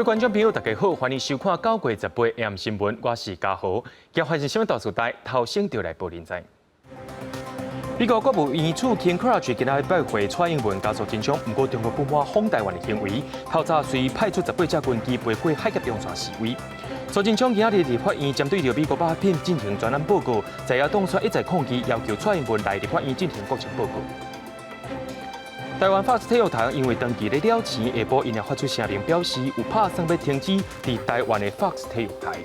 位觀眾朋友，大家好，歡迎收看9月18 AM 新聞，我是嘉豪。今發生什麼大事代，頭先就來報您知。美國國務院次卿克拉克今仔拜會蔡英文佮蘇貞昌，毋過中國不滿訪台灣的行為，透早隨派出十八架軍機飛過海峽中線示威。蘇貞昌今仔日佇立法院針對著美國罷品進行專案報告，在野黨卻一再抗議，要求蔡英文來立法院進行國情報告。台灣 Fox 體育台因為長期咧了錢，下晡𪜶也發出聲明表示有拍算欲停止佇台灣的 Fox 體育台。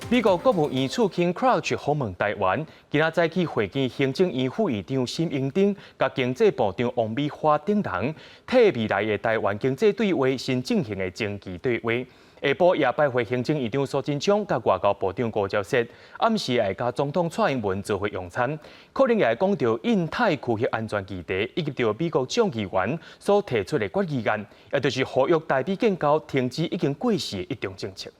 美國國務院次卿克拉克訪問台灣，今仔早起會見行政院副院長沈榮津、佮經濟部長王美花等人，替未來的台灣經濟對話新進行的前期對話。下晡也拜會行政院長蘇貞昌佮外交部長吳釗燮，暗時會佮總統蔡英文做伙用餐，可能也會講著印太區域安全議題，以及著美國眾議員所提出的決議案，也就是呼籲台美建交停止已經過時的一中政策。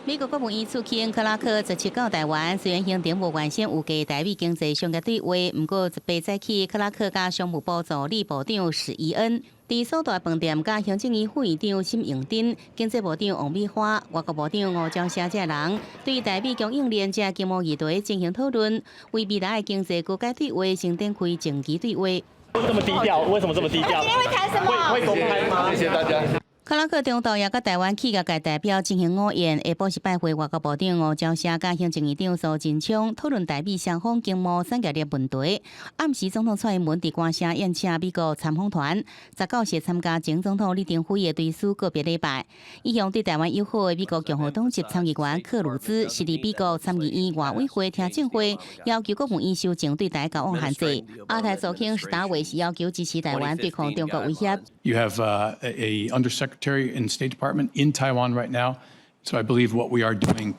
美國國務院次卿克拉克十七到台灣，雖然行程無原先預計台美經濟商業對話，毋過十八早起，克拉克佮商務部助理部長史伊恩，佇蘇大飯店佮行政院副院長沈榮津、經濟部長王美花、外交部長吳釗燮這人，對台美供應鏈這經貿議題進行討論，為未來的經濟高階對話先展開前期對話。這麼低調，為什麼這麼低調？今天會談什麼？會公開嗎？謝謝大家。克拉克中晝也佮台灣企業界代表進行午宴，下晡是拜會外交部長吳釗燮佮行政院長蘇貞昌，討論台美雙方經貿產業鏈問題。暗時總統蔡英文佇關城宴請美國參訪團，19是參加前總統李登輝的追思告別禮拜。一向對台灣友好的美國共和黨籍參議員克魯茲，是佇美國參議院外委會聽證會，要求國務院修正對台交往限制。亞太助卿史達偉是要求支持台灣對抗中國威脅。 You have a undersecretary in State Department in Taiwan right now. So I believe what we are doing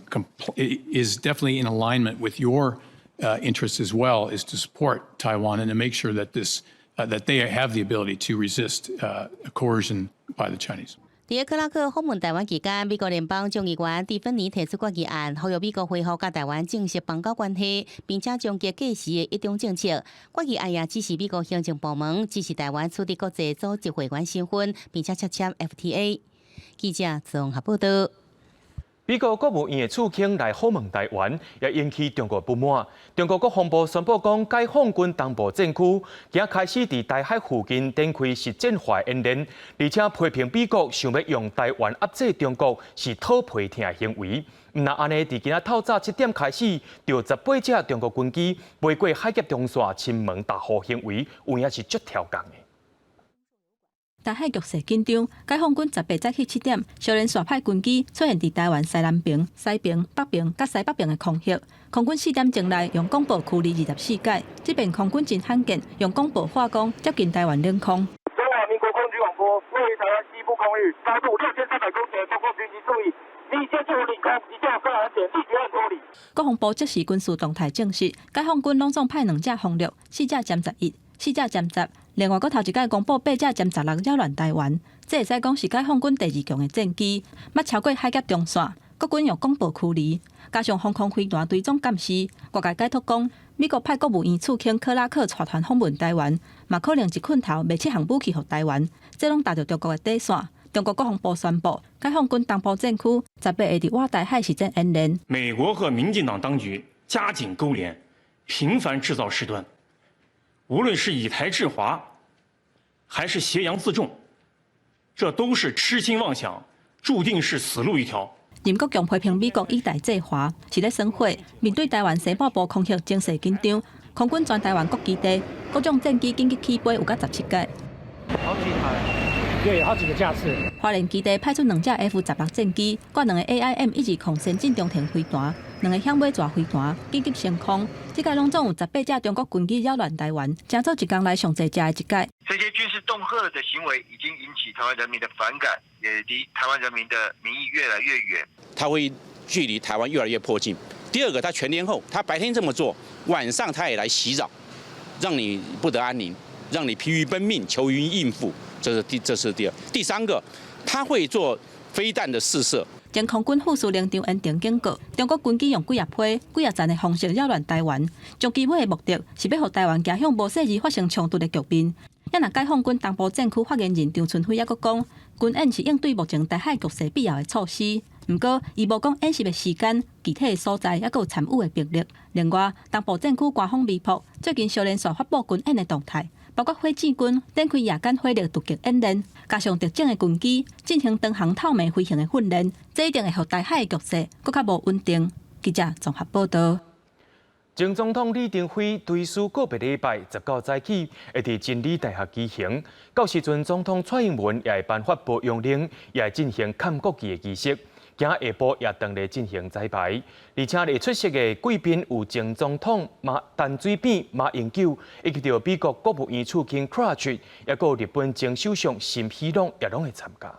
is definitely in alignment with your interests as well, is to support Taiwan and to make sure that they have the ability to resist coercion by the Chinese. 佇克拉克訪問台灣期間，美國聯邦眾議員蒂芬尼提出決議案，呼籲美國恢復佮台灣正式邦交關係，並且終結過時的一中政策。決議案也指示美國行政部門支持台灣取得國際組織會員身份，並且簽 FTA。記者綜合報道。美國國務院的次卿來訪問台灣，也引起中國不滿。中國國防部宣布講，解放軍東部戰區今開始佇台海附近展開實戰化演練，而且批評美國想欲用台灣壓制中國是討皮疼的行為。毋但按呢，佇今仔透早7點開始，就18架中國軍機飛過海峽中線，侵門踏戶行為，有影是足刁工的。台海局勢緊張，解放軍十八早起7點，相連續派軍機出現佇台灣西南爿、西爿、北爿佮西北爿的空域。空軍4點鐘內用廣播驅離24架，這遍空軍真罕見，用廣播話講接近台灣領空。中華民國空軍廣播，位於台灣西部空域，高度6300公尺的中國軍機注意，你先進入領空，一定要關安全，立即按脫離。國防部即時軍事動態證實，解放軍攏總派兩架轟六、四架殲十一、四架殲十。另外，閣頭一擺公布八架殲十六擾亂台灣，這會使講是解放軍第二強的戰機，捌超過海峽中線。國軍用廣播驅離，加上防空飛彈追蹤監視，外界解讀講，美國派國務院次卿克拉克帶團訪問台灣，嘛可能一困頭賣七項武器予台灣，這攏踏著中國的底線。中國國防部宣布，解放軍東部戰區十八會佇外台海實戰演練。美國和民進黨當局加緊勾連，頻繁製造事端。無論是以台制華，還是挾洋自重，這都是痴心妄想，注定是死路一條。任國強批評美國以台制華是咧耍火，面對台灣西半部空域情勢緊張，空軍全台灣各基地各種戰機緊急起飛有甲十七架。好幾台，對，好幾個架次。花蓮基地派出兩架 F-16戰機，掛兩個 AIM 120先進中程飛彈，兩個響尾蛇飛彈緊急升空。這擺攏總有十八架中國軍機擾亂台灣，成做一工內上濟架的一擺。這些軍事恫嚇的行為已經引起台灣人民的反感，也離台灣人民的民意越來越遠。他會距離台灣越來越迫近。第二個，他全天候，他白天這麼做，晚上他也來襲擾，讓你不得安寧，讓你疲於奔命，求於應付。這是第二。第三個，他會做飛彈的試射。前空軍副司令張延廷警告，中國軍機用幾仔批、幾仔層的方式擾亂台灣，終其尾的目的是欲予台灣走向無細膩發生衝突的局面。也若解放軍東部戰區發言人張春輝猶閣講，軍演是應對目前台海局勢必要的措施。毋過，伊無講演習的時間、具體的所在，猶閣有參與的兵力。另外，東部戰區官方微博最近相連續發布軍演的動態，包括火箭軍展開夜間火力突擊演練，加上特種的軍機進行長航透明飛行的訓練，這一定會予台海的局勢閣較無穩定。記者綜合報道。前總統李登輝追思告別禮拜19早起會佇真理大學舉行，到時陣總統蔡英文也會頒發保養令，也會進行崁國旗的儀式。今下晡也當咧進行彩排，而且會出席的貴賓有前總統馬陳水扁、馬英九，以及著美國國務院次卿克拉克，抑閣有日本前首相森喜朗也攏會參加。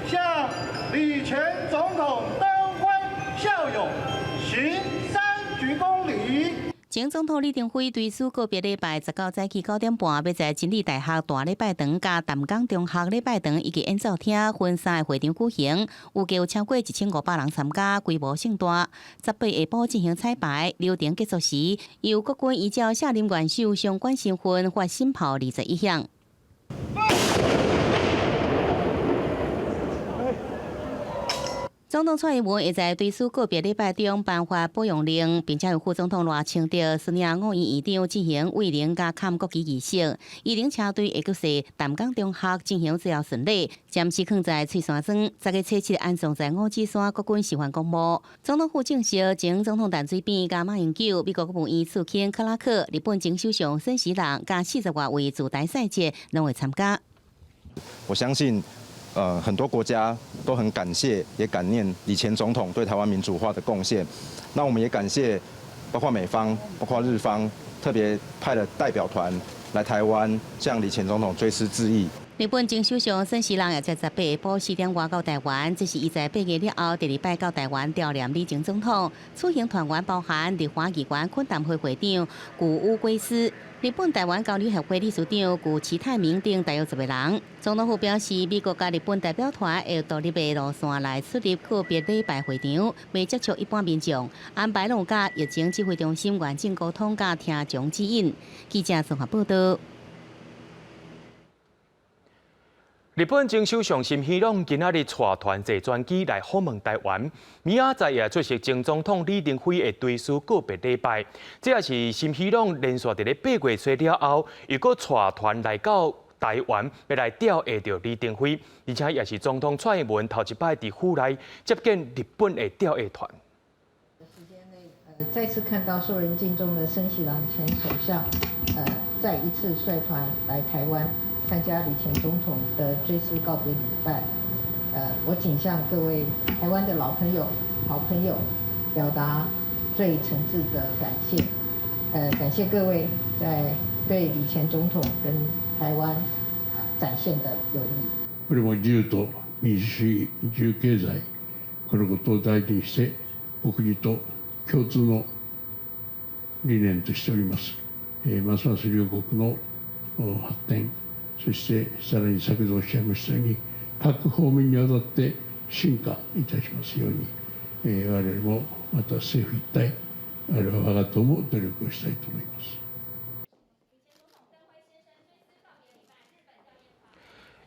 向李前總統登輝校友行三鞠躬禮。前總統李登輝追思告別禮拜19早起9點半，欲佇真理大學大禮拜堂佮淡江中學禮拜堂以及演奏廳分三个會場舉行，預計有超過1500人參加，規模盛大。18下晡進行彩排，流程結束時，由國軍依照卸任元首相關身份發新炮21響。總統蔡英文會在追思告別禮拜中頒發保養令，並且由副總統賴清德、孫亞五院院長進行慰靈佮崁國旗儀式。儀靈車隊會閣踅淡江中學進行最後巡禮，暫時囥在翠山莊，10月初7安葬在五指山國軍示範公墓。總統府證實，前總統陳水扁佮馬英九、美國國務院次卿克拉克、日本前首相森喜朗佮40外位駐台使節攏會參加。我相信，很多國家都很感謝，也感念李前總統對台灣民主化的貢獻。那我們也感謝，包括美方、包括日方，特別派了代表團來台灣向李前總統追思致意。日本前首相森喜朗也在18下晡4點外到台灣，這是伊在8月了後第二擺到台灣悼念李前總統。此行團員包含立法議員懇談會會長谷屋圭司、日本台灣交流協會理事長古池泰明等大約10個人。總統府表示，美國佮日本代表團會獨立的路線來出入告別禮拜會場，袂接觸一般民眾，安排攏有佮疫情指揮中心完整溝通佮聽從指引。記者綜合報道。日本前首相森喜朗今仔日帶團坐專機來訪問台灣，明仔載也出席前總統李登輝的追思告別禮拜。這也是森喜朗連續佇咧8月初了後，又閣帶團來到台灣，欲來弔唁著李登輝，而且也是總統蔡英文頭一擺佇府內接見日本的弔唁團。再次看到受人敬重的森喜朗前首相，再一次率團來台灣。參加李前總統的追思告別禮拜，我謹向各位台灣的老朋友、好朋友表達最誠摯的感謝，感謝各位在對李前總統跟台灣展現的友誼。これも自由と民主主義、自由経済、このことを大事にして、お国と共通の理念としております。ますます両国の発展、そしてさらに先ほどおっしゃいましたように、各方面にわたって進化いたしますように、我々もまた政府一体、我々は我が党も努力をしたいと思います。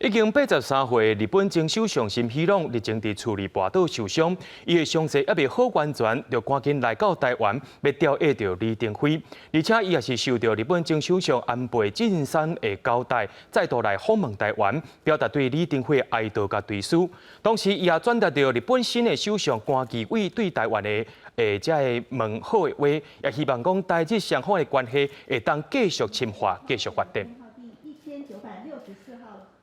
已經83歲日本前首相森喜朗日前佇厝裡跋倒受傷，伊的傷勢猶未好完全，就趕緊來到台灣，欲弔唁著李登輝。而且伊也是受著日本前首相安倍晉三的交代，再度來訪問台灣，表達對李登輝的哀悼佮追思。同時，伊也轉達著日本新的首相菅義偉對台灣的這个問好的話，也希望講台日雙方的關係會當繼續深化、繼續發展。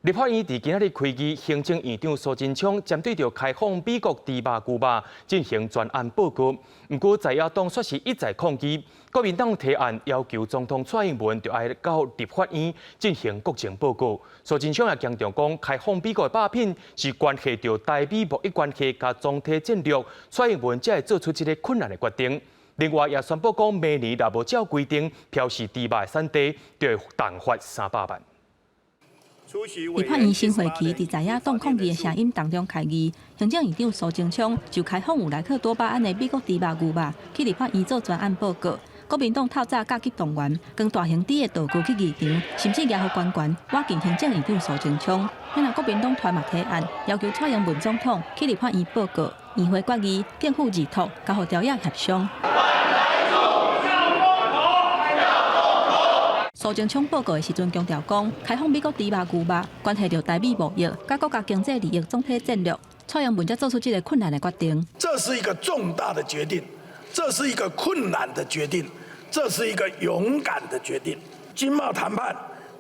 立法院佇今仔日開議，行政院長蘇貞昌針對著開放美國豬肉、牛肉進行專案報告。毋過在野黨卻是一再抗議，國民黨提案要求總統蔡英文著愛到立法院進行國情報告。蘇貞昌也強調講，開放美國的肉品是關係著台美貿易關係佮總體戰略，蔡英文才會做出這个困難的決定。另外也宣布講，明年若無照規定標示豬肉的產地，就會重罰300萬。立法院新會期佇在野黨抗議的聲音當中開議，行政院長蘇貞昌就開放有萊克多巴胺的美國豬肉、牛肉去立法院做專案報告，國民黨透早加急動員，扛大型豬的道具去議場，甚至舉予懸懸，倚近行政院長蘇貞昌。彼若國民黨團嘛提案，要求蔡英文總統去立法院報告，院會決議，政府二託交予朝野協商。蘇貞昌報告的時陣強調講，開放美國豬肉、牛肉，關係著台美貿易、佮國家經濟利益總體戰略。蔡英文才做出這个困難的決定。這是一個重大的決定，這是一個困難的決定，這是一個勇敢的決定。經貿談判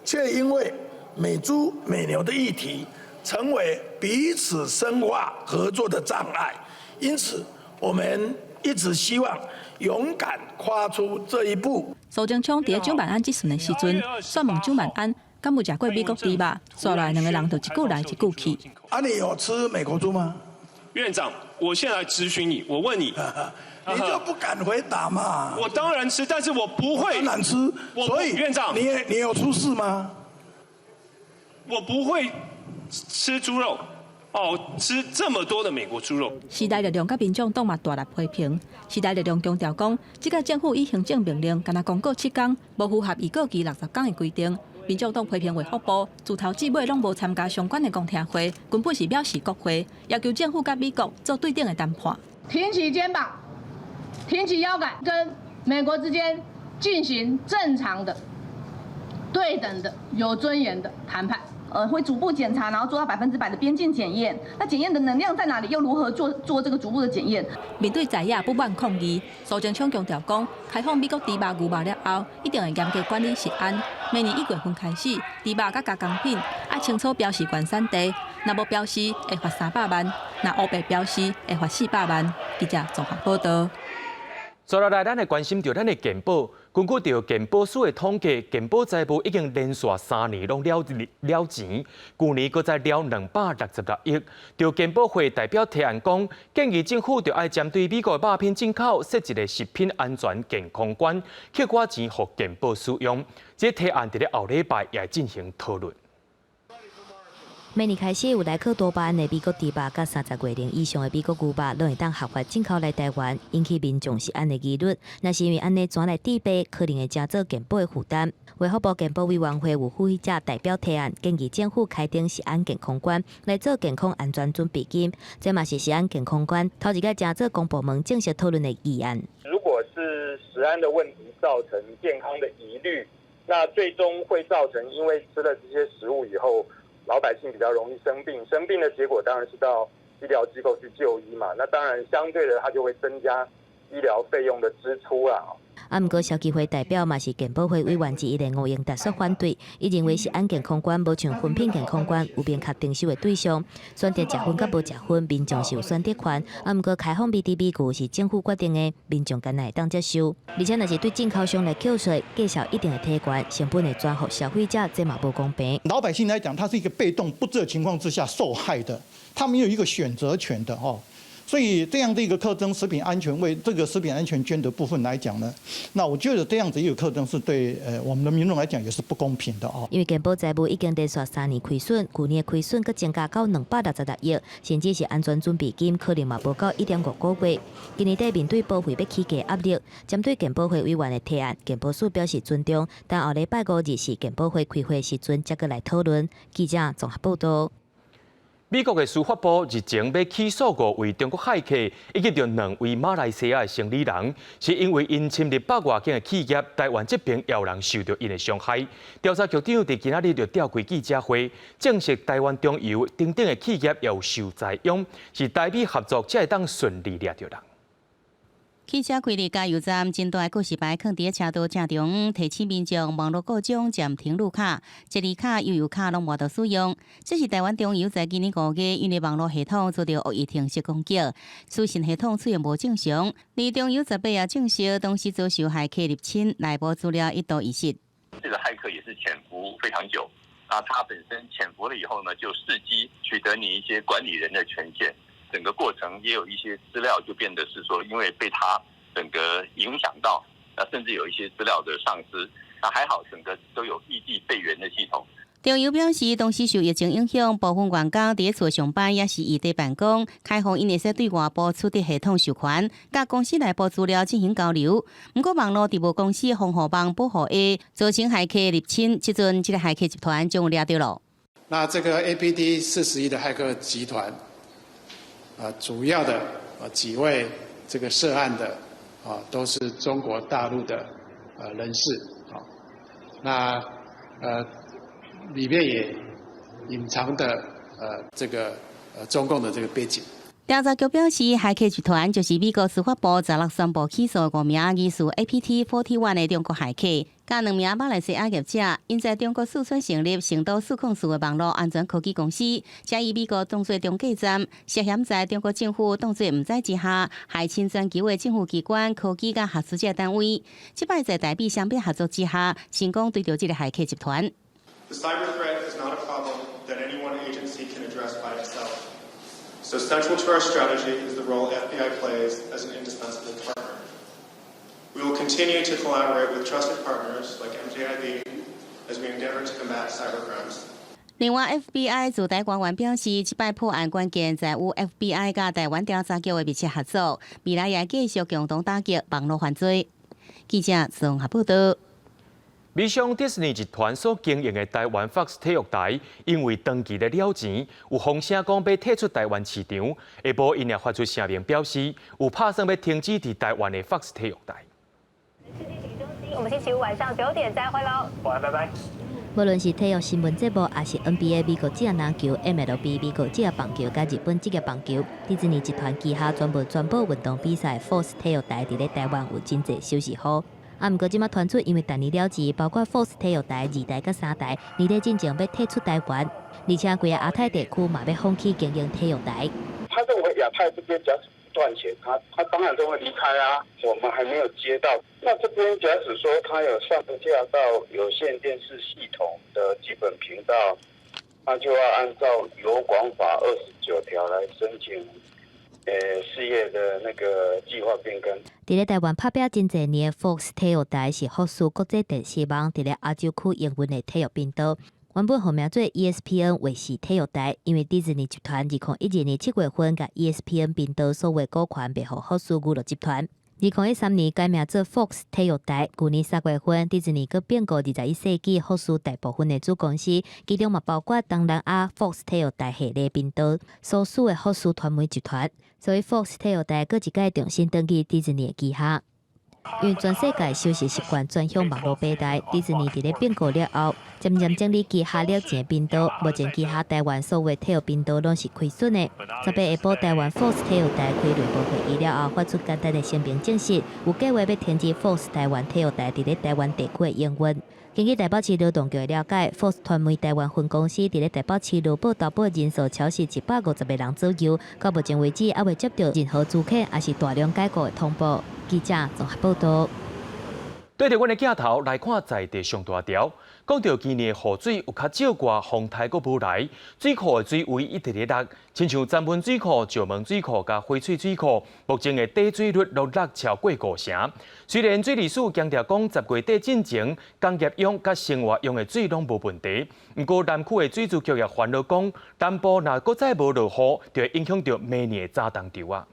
卻因為美豬美牛的議題，成為彼此深化合作的障礙。因此，我們一直希望勇敢跨出這一步。蘇貞昌佇咧蔣萬安質詢的時陣，詢問蔣萬安，敢有食過美國豬肉？紲落來兩个人就一句來一句去。啊，你有吃美國豬嗎？院長，我現在質詢你，我問你，你就不敢回答嘛？我當然吃，但是我不會。當然吃，所以院長，你有出事嗎？我不會吃豬肉。哦，吃這麼多的美國豬肉。時代力量佮民眾黨嘛大力批評。時代力量強調講，這個政府以行政命令，干焦公告7天，無符合預告期60天的規定。民眾黨批評衛福部自頭至尾攏無參加相關的公聽會，根本是藐視國會，要求政府佮美國做對等的談判。挺起肩膀，挺起腰桿，跟美國之間進行正常的、對等的、有尊嚴的談判。會逐步檢查，然後做到100%的邊境檢驗。那檢驗的能量在哪裡？又如何做這個逐步的檢驗？面對在野不滿抗議，蘇貞昌強調講，開放美國豬肉、牛肉了後，一定會嚴格管理食安。明年1月份開始，豬肉佮加工品愛清楚標示原產地，若無標示會罰300萬，若烏白標示會罰400萬。記者綜合報道。接落來，咱來關心著咱的健保。根據著健保署的統計，健保財務已經連續3年攏了錢，舊年閣再了266億。著健保會代表提案講，建議政府著愛針對美國肉品進口設一个食品安全健康關，扣寡錢予健保使用。這個提案佇咧後禮拜也會進行討論。明年開始有萊克多巴胺的美國豬肉，佮30月齡以上的美國牛肉，攏會當合法進口來台灣，引起民眾食安的疑慮。若是因為按呢轉來治病，可能會加重健保的負擔。衛福部健保委員會有副會長代表提案，建議政府開展食安健康關來做健康安全準備金。這嘛是食安健康關頭一個成做公部門正式討論的議案。如果是食安的問題造成健康的疑慮，那最終會造成因為吃了這些食物以後，老百姓比較容易生病，生病的結果當然是到醫療機構去就醫嘛。那當然相對的，它就會增加醫療費用的支出啦。啊，毋過消基會代表嘛是健保會委員之一的吳英達煞反對，伊認為食安健康關無像薰品健康關有明確徵收的對象，選擇食薰佮無食薰，民眾是有選擇權。啊，毋過開放美豬美牛是政府決定的，民眾敢若會當接受。而且若是對進口商來扣稅，價數一定會提懸，成本會轉予消費者，這嘛無公平。老百姓來講，他是一個被動不知的情況之下受害的，他沒有一個選擇權的哦。所以這樣的一個課徵食品安全為這個食品安全捐的部分來講呢，那我覺得這樣子一個課徵是對我們的民眾來講也是不公平的哦。因為健保財務已經連續3年虧損，舊年的虧損閣增加到266億，甚至是安全準備金可能嘛無夠1.5個月。今年底面對保費欲起價壓力，針對健保會委員的提案，健保署表示尊重，但後禮拜五日是健保會開會時陣，才閣來討論。記者綜合報道。美國的司法部日前欲起訴五位中國駭客，以及著兩位馬來西亞的生理人，是因為𪜶侵入北外境的企業，台灣這邊也有人受著𪜶的傷害。調查局長佇今仔日就召開記者會，證實台灣中油等等的企業也有受災殃，是台美合作才會當順利掠著人。汽車開入加油站，真大的告示牌囥佇咧車道正中，提醒民眾網路故障暫停入卡，這張卡、悠遊卡攏無得使用。這是台灣中油在今年5月，因為網路系統遭著惡意程式攻擊，資訊系統出現無正常。而中油18也證實，當時遭受駭客入侵，內部資料一度遺失。這個駭客也是潛伏非常久，啊，他本身潛伏了以後呢，就伺機取得你一些管理人的權限。整個過程也有一些資料就變得是說，因為被他整個影響到，那甚至有一些資料的喪失。那還好，整個都有異地備援的系統。中油表示，當時受疫情影響，部分員工佇厝上班，抑是異地辦公，開放𪜶會使對外部取得系統授權，佮公司內部資料進行交流。毋過網路佇無公司防護網保護下，造成駭客入侵。這陣這个駭客集團將掠著囉。那這個 APT 41的駭客集團，主要的幾位這個涉案的都是中國大陸的人士啊。那裡面也隱藏的這個中共的這個背景。調查局表示，駭客集團就是美國司法部十六宣布起訴五名疑似 APT 41 的中國駭客，佮兩名馬來西亞業者，𪜶在中國四川成立成都數控司的網路安全科技公司，才以美國當做中繼站，涉嫌在中國政府當做毋知之下，駭侵全球的政府機關、科技佮學術界單位。這擺在台美雙邊合作之下，成功追著這个駭客集團。 The cyber threat is not a problem that any one agency can address by itself. So central to our strategy is the role FBI plays as an indispensable partner. We will continue to collaborate with trusted partners like MJIB as we endeavor to combat cybercrimes. 另外，FBI 駐台官員表示，這擺破案關鍵在於 FBI 佮台灣調查局的密切合作，未來也繼續共同打擊網路犯罪。記者綜合報道。美商迪士尼集團所經營的台灣 Fox 體育台，因為長期咧了錢，有風聲講欲退出台灣市場。下晡𪜶也發出聲明表示，有拍算欲停止佇台灣的 Fox 體育台。我們星期五晚上9點再會嘍。晚安，拜拜。無論是體育新聞節目，抑是 NBA 美國職業籃球、MLB 美國職業棒球、佮日本職業棒球，迪士尼集團旗下專門轉播運動比賽 Fox 體育台，佇咧台灣有真濟收視戶。啊，毋過這馬傳出因為逐年了錢，包括 Fox 體育台二台佮三台，年底進前欲退出台灣，而且規个亞太地區嘛欲放棄經營體育台。他認為亞太這邊假使不賺錢，他當然都會離開啊。我們還沒有接到，那這邊假使說他有上架到有線電視系統的基本頻道，那就要按照油管法29條來申請。事業的那個計劃變更。佇咧台灣拍拚真濟年的 Fox 體育台是福斯國際電視網佇咧亞洲區營運的體育頻道。原本號名做 ESPN 衛視體育台，因為迪士尼集團2012年7月份共 ESPN 頻道所有股權賣予福斯娛樂集團。2013年改名做 Fox 體育台。舊年3月份，迪士尼閣併購21世紀福斯大部分的子公司，其中嘛包括東南亞 Fox 體育台系列頻道所屬的福斯傳媒集團。所以 Fox 體育台閣一擺重新轉去迪士尼的旗下。因為全世界收視習慣轉向網路平台，迪士尼佇咧併購了後，漸漸整理旗下了錢頻道。目前旗下台灣所有體育頻道攏是虧損的。18下晡，台灣 Fox 體育台開內部會議了後，發出簡單的聲明證實，有計劃欲停止 Fox 台灣體育台佇咧台灣地區的營運。根據台北市勞動局的了解，Fox 傳媒台灣分公司佇咧台北市勞保投保人數超過150個人左右，到目前為止猶未接著任何資遣抑是大量解雇的通報。記者綜合報道。對著阮的鏡頭來看，在地上大條，講著今年的雨水有較少掛，風颱閣無來，水庫的水位一直咧落，親像欉門水庫、石門水庫佮翡翠水庫，目前的貯水率攏落超過五成。雖然水利署強調講，10月底進前工業用佮生活用的水攏無問題，毋過南區的水資局也煩惱講，南部若閣再無落雨，就會影響著明年的早冬稻啊。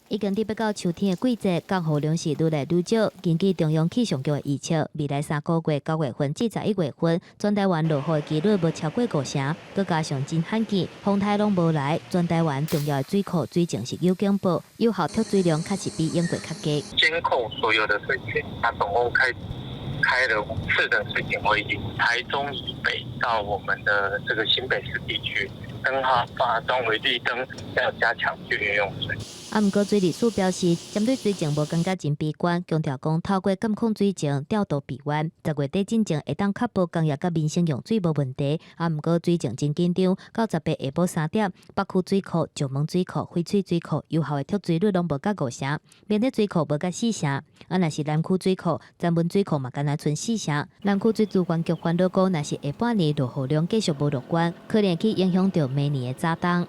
已經佇欲到秋天的季節，降雨量是愈來愈少。根據中央氣象局的預測，未來3個月，9月份至11月份，全台灣落雨的幾率無超過五成。閣加上真罕見，風颱攏無來，全台灣重要的水庫水情是有警報，有效蓄水量確實比往過較低。監控所有的水情，他總共開了5次的水情會議，台中以北到我們的這個新北市地區，燈號發轉為綠燈，要加強節約用水。啊，毋過水利署表示，針對水情無感覺真悲觀，強調講透過監控水情調度備援，10月底進前會當確保工業佮民生用水無問題。啊，毋過水情真緊張，到18下晡3點，北區水庫、石門水庫、翡翠水庫有效的蓄水率攏無佮五成，明德水庫無佮四成。啊，若是南區水庫、欉門水庫嘛，干焦賰四成。南區水資源局煩惱講，若是下半年落雨量繼續無樂觀，可能去影響著明年的早冬。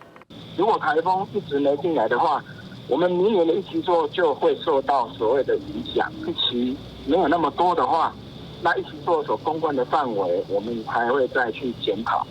如果颱風一直沒進來的話，我們明年的一期作就會受到所謂的影響。一期沒有那麼多的話，那一起做所公關的範圍，我們還會再去檢討。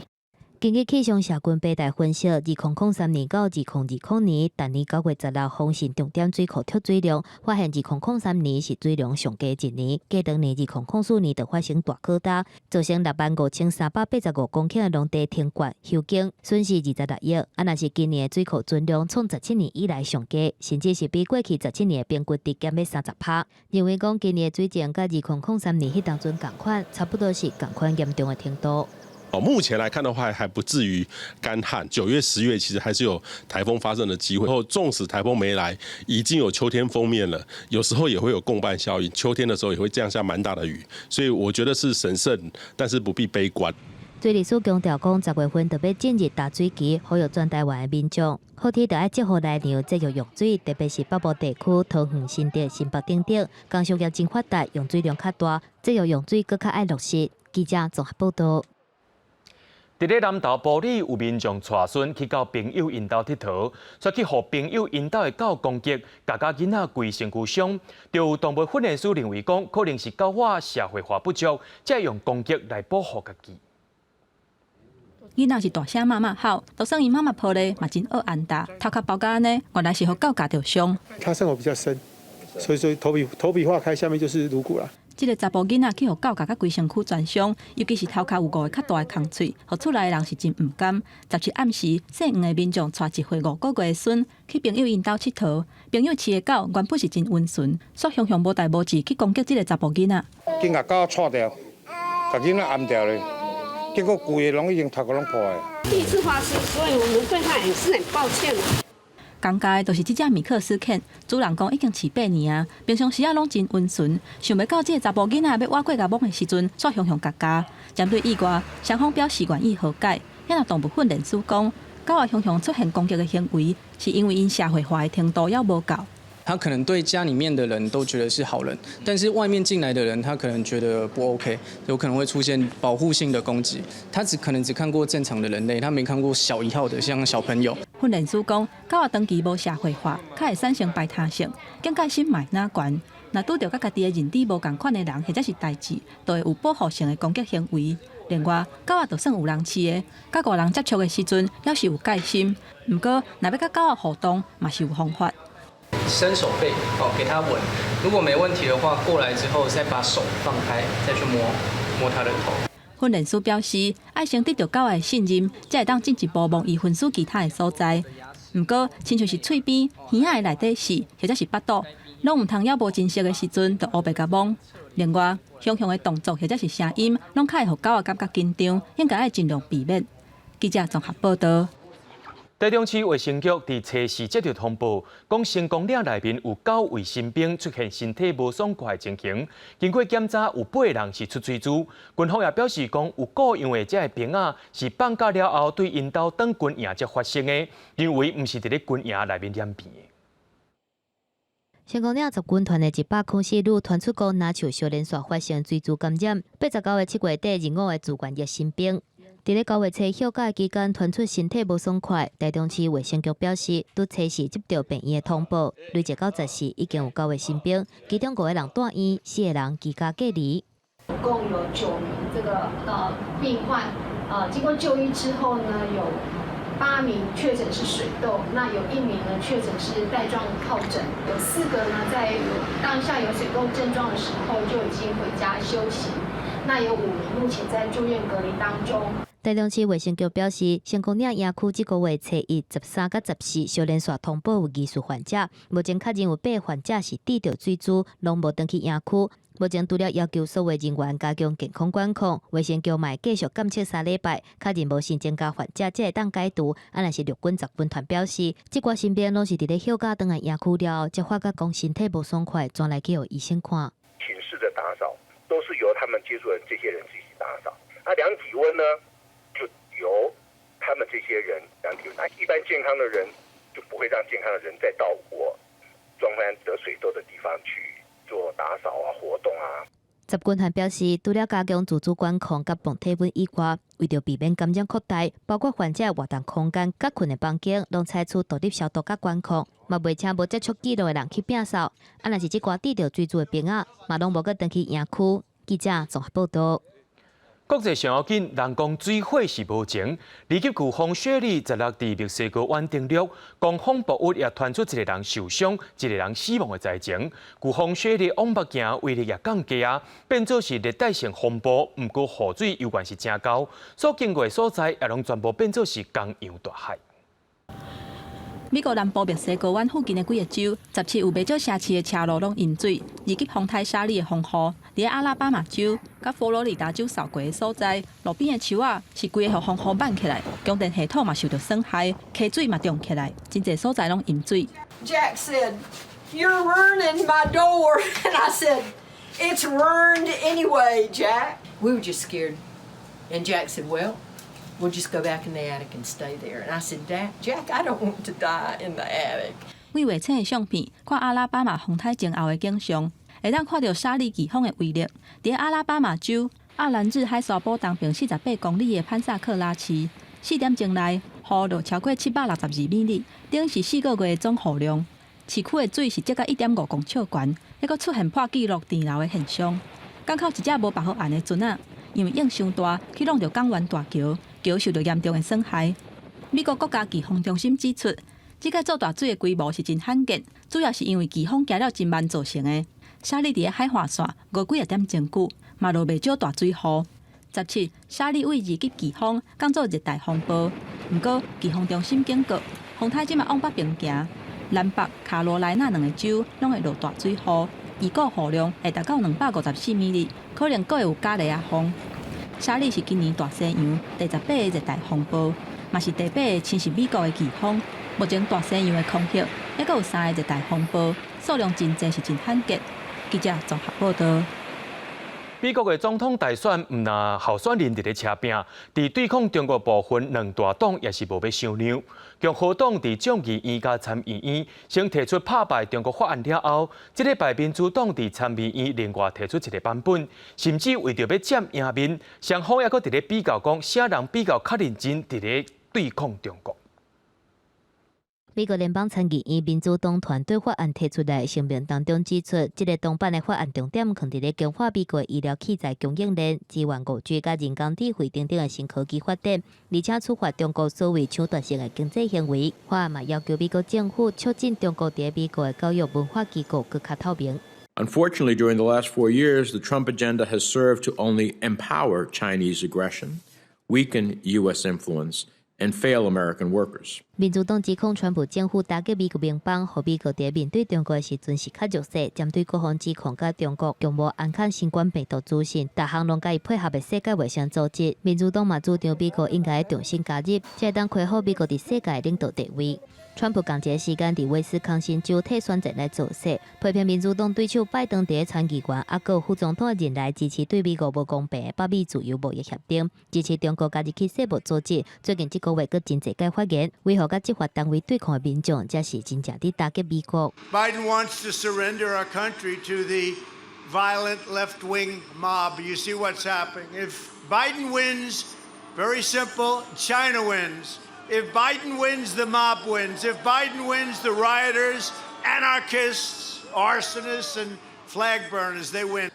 根據氣象社群平台分析，2003年到2020年，逐年9月16豐盛重點水庫蓄水量，發現2003年是水量上低一年，過當年2004年就發生大洘焦，造成65,385公頃的農地停灌休耕，損失26億。啊，若是今年的水庫存量創17年以來上低，甚至是比過去十七年的平均值減欲30%。認為講今年的水情佮2003年彼當陣仝款，差不多是仝款嚴重的程度。哦，目前來看的話，還不至於乾旱。9月、10月其實還是有颱風發生的機會。後，縱使颱風沒來，已經有秋天鋒面了，有時候也會有共伴效應。秋天的時候也會降下蠻大的雨，所以我覺得是審慎，但是不必悲觀。水利署強調講，10月份就欲進入大水期，呼籲全台灣的民眾，好天就愛積雨來量，節約用水，特別是北部地區、桃園、新竹、新北等等，工商業真發達，用水量較大，節約用水閣較愛落實。記者綜合報道。佇咧南投埔里有民眾帶孫去到朋友𪜶兜𨑨迌，卻去予朋友𪜶兜的狗攻擊，共甲囡仔規身軀傷。就有動物訓練師認為講，可能是狗仔社會化不足，才用攻擊來保護家己。囡仔是大聲媽媽吼，就算伊媽媽抱咧，嘛真僫按打，頭殼包甲按呢，原來是予狗咬著傷。他傷口比較深，所以說頭皮劃開，下面就是顱骨啦。這个查埔囡仔去予狗咬甲規身軀全傷，尤其是頭殼有五个較大的空喙，予厝內的人是真毋甘。17暗時，姓黃的民眾帶1歲5個月的孫去朋友𪜶兜𨑨迌，朋友飼的狗原本是真溫順，煞雄雄無代無誌去攻擊這个查埔囡仔。緊共狗掣著，共囡仔按著咧，結果規个攏已經頭殼攏破的。第一次發生，所以我們對他也是很抱歉。尷尬的就是這隻米克斯犬，主人講已經飼8年啊，平常時仔攏真溫順，想袂到這个查埔囡仔欲倚過共摸的時陣，煞雄雄共咬。針對意外，雙方表示願意和解。遐若動物訓練師講，狗仔雄雄出現攻擊的行為，是因為𪜶社會化的程度猶無夠。他可能對家裡面的人都覺得是好人，但是外面進來的人，他可能覺得不 OK，有可能會出現保護性的攻擊。他只可能只看過正常的人類，他沒看過小一號的像小朋友。訓練師講，狗仔長期無社會化，較會產生排他性，警戒心嘛會若懸。若拄著佮家己的認知無仝款的人或者是代誌，就會有保護性的攻擊行為。另外，狗仔就算有人飼的，佮外人接觸的時陣，猶是有戒心。毋過，若欲佮狗仔互動，嘛是有方法。伸手背哦，給他聞。如果沒問題的話，過來之後再把手放開，再去摸摸他的頭。訓練師表示，愛先得著狗仔的信任，才會當進一步摸伊分屬其他的所在。毋過，親像是喙邊、耳仔的內底舌，或者是腹肚，攏毋通猶無真熟的時陣，就烏白共摸。另外，雄雄的動作或者是聲音，攏較會予狗仔感覺緊張，應該愛盡量避免。記者綜合報道。台中市衛生局佇初四接著通報，講成功嶺內面有九位新兵出現身體無爽快的情形，經過檢查有八人是出水珠。軍方也表示講，有僱傭的這个兵仔是放假了後對𪜶兜轉軍營才發生的，認為毋是佇咧軍營內面染病的。成功嶺十軍團的104女傳出講，若像小連續發生水珠感染，89个7月底入伍的自願役新兵。佇咧9月初休假期間，傳出身體無爽快。台中市衛生局表示，佇初四接著病院的通報，累計到14已經有九個新兵，其中五個人住院，四個人居家隔離。總共有9名這個病患，經過就醫之後呢，有8名確診是水痘，那有1名呢確診是帶狀疱疹，有4個呢在有當下有水痘症狀的時候就已經回家休息，那有5名目前在住院隔離當中。台中市衛生局表示，成功嶺營區這個月初一、13佮14小連續通報有疑似患者，目前確認有八個患者是得著水珠，攏無轉去營區。目前除了要求所有人員加強健康管控，衛生局嘛會繼續監測3禮拜，確認無新增加患者，才會當解除。啊，若是陸軍十軍團表示，這寡新兵攏是佇咧休假轉來營區了後，才發覺講身體無爽快，轉來去予醫生看。寢室的打掃都是由他們接觸的這些人自己打掃。啊，量體溫呢，就由他們這些人量體溫。那一般健康的人就不會讓健康的人再到我專門得水痘的地方去做打掃啊、活動啊。十軍團表示，除了加強自主管控佮磅體溫以外，為著避免感染擴大，包括患者活動空間、佮睏的房間，攏採取獨立消毒佮管控，嘛袂請無接觸記錄的人去摒掃。啊，若是這寡得著水珠的兵仔，嘛攏無閣轉去營區。記者綜合報道。國際上要緊，人講水火是無情。二級颶風雪莉16佇墨西哥灣登陸，狂風暴雨也傳出一個人受傷、一個人死亡的災情。颶風雪莉往北行，威力也降低啊，變做是熱帶性風暴。毋過雨水猶原是誠厚，所經過的所在也攏全部變做是江洋大海。美國南部墨西哥灣附近的幾個州，17有袂少城市的車路攏淹水。二級風颱莎莉的風雨，佇阿拉巴馬州佮佛羅里達州掃過的所在，路邊的樹仔是規个予風雨挽起來，供電系統嘛受著損害，溪水嘛漲起來，真濟所在攏淹水。 Jack said, "You're ruining my door," and I said, "It's ruined anyway, Jack." We were just scared, and Jack said, "Well, we'll just go back in the attic and stay there." And I said, "Dad, Jack, I don't want to die in the attic." 為衛星的相片，看阿拉巴馬風颱前後的景象，會當看著莎莉颶風的威力。佇阿拉巴馬州奧蘭治海沙堡東邊48公里的潘薩克拉市，4點鐘內雨落超過762 mm，等於是4個月的總雨量。市區的水是積到1.5公尺懸，猶閣出現破紀錄澱流的現象。港口一隻無縛好岸的船仔，因為湧傷大，去挵著港灣大橋，橋受著嚴重的損害。美國國家颶風中心指出，這個做大水的規模是真罕見，主要是因為颶風行了真慢造成的。莎莉佇咧海岸線五幾仔點鐘久，嘛落袂少大水雨。17，莎莉為二級颶風降做熱帶風暴，毋過颶風中心警告，風颱這馬往北邊行，南北卡羅來納兩个州攏會落大水雨，預估雨量會達到254 mm，可能閣會有加雷仔風。莎莉是今年大西洋第18個熱帶風暴，嘛是第八個侵襲美國的颶風。目前大西洋的空域猶閣有三个熱帶風暴，數量真濟是真罕見。記者綜合報道。美國的總統大選毋但候選人佇咧車拚，佇對抗中國部分，兩大黨也是無欲相讓。共和黨佇眾議院佮參議院先提出拍敗中國法案了後，這禮拜民主黨佇參議院另外提出一個版本，甚至為著欲佔贏面，雙方猶閣佇咧比較講，啥人比較較認真佇咧對抗中國。美國聯邦參議院民主黨團對法案提出來的聲明當中指出，這个黨版的法案重點囥佇咧強化美國醫療器材供應鏈、支援5G佮人工智慧等等的新科技發展，而且處罰中國所謂搶奪性的經濟行為。法案嘛要求美國政府促進中國佇美國的教育文化機構閣較透明。 Unfortunately, during the last 4 years, the Trump agenda has served to only empower Chinese aggression, weaken U.S. influence, and fail American workers. 民主黨指控川普政府打擊美國盟邦，予美國佇面對中國的時陣是較弱勢。針對各方指控佮中國共謀安康新冠病毒資訊，逐項攏佮伊配合的世界衛生組織。民主黨嘛主張美國應該重新加入，才會當恢復美國佇世界領導地位。川普仝一个時間佇威斯康辛州替選戰來造勢，批評民主黨對手拜登佇咧參議員猶閣副總統的任內支持對美國無公平的北美自由貿易協定，支持中國加入去世貿組織。最近這個月閣真濟擺發言，維護佮執法單位對抗的民眾，才是真正佇打擊美國。 Biden wants to surrender our country to the violent left-wing mob. You see what's happening. If Biden wins, very simple, China wins. If Biden wins, the mob wins. If Biden wins, the rioters, anarchists, arsonists, and flag burners, they win.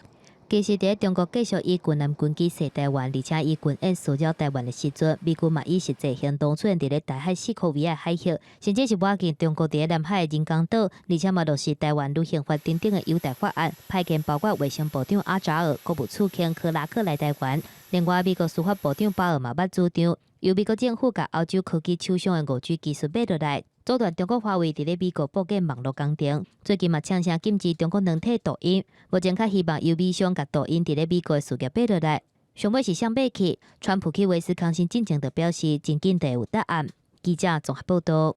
其實，佇中國繼續以軍艦軍機襲台灣，而且以軍演騷擾台灣的時陣，美軍嘛以實際行動出現佇咧台海四箍圍仔海域，甚至是挖進中國佇咧南海的人工島，而且嘛落實台灣旅行法等等的友台法案，派遣包括衛生部長阿扎爾、國務次卿克拉克來台灣。另外，美國司法部長鮑爾嘛捌主張，由美國政府共歐洲科技廠商的5G 技術買落來，阻斷中國華為佇咧美國布建網路工程。最近嘛嗆聲禁止中國軟體抖音，目前較希望由美商共抖音佇咧美國的事業買落來。上尾是啥買去？川普去威斯康星進前就表示，真緊就會有答案。記者綜合報道。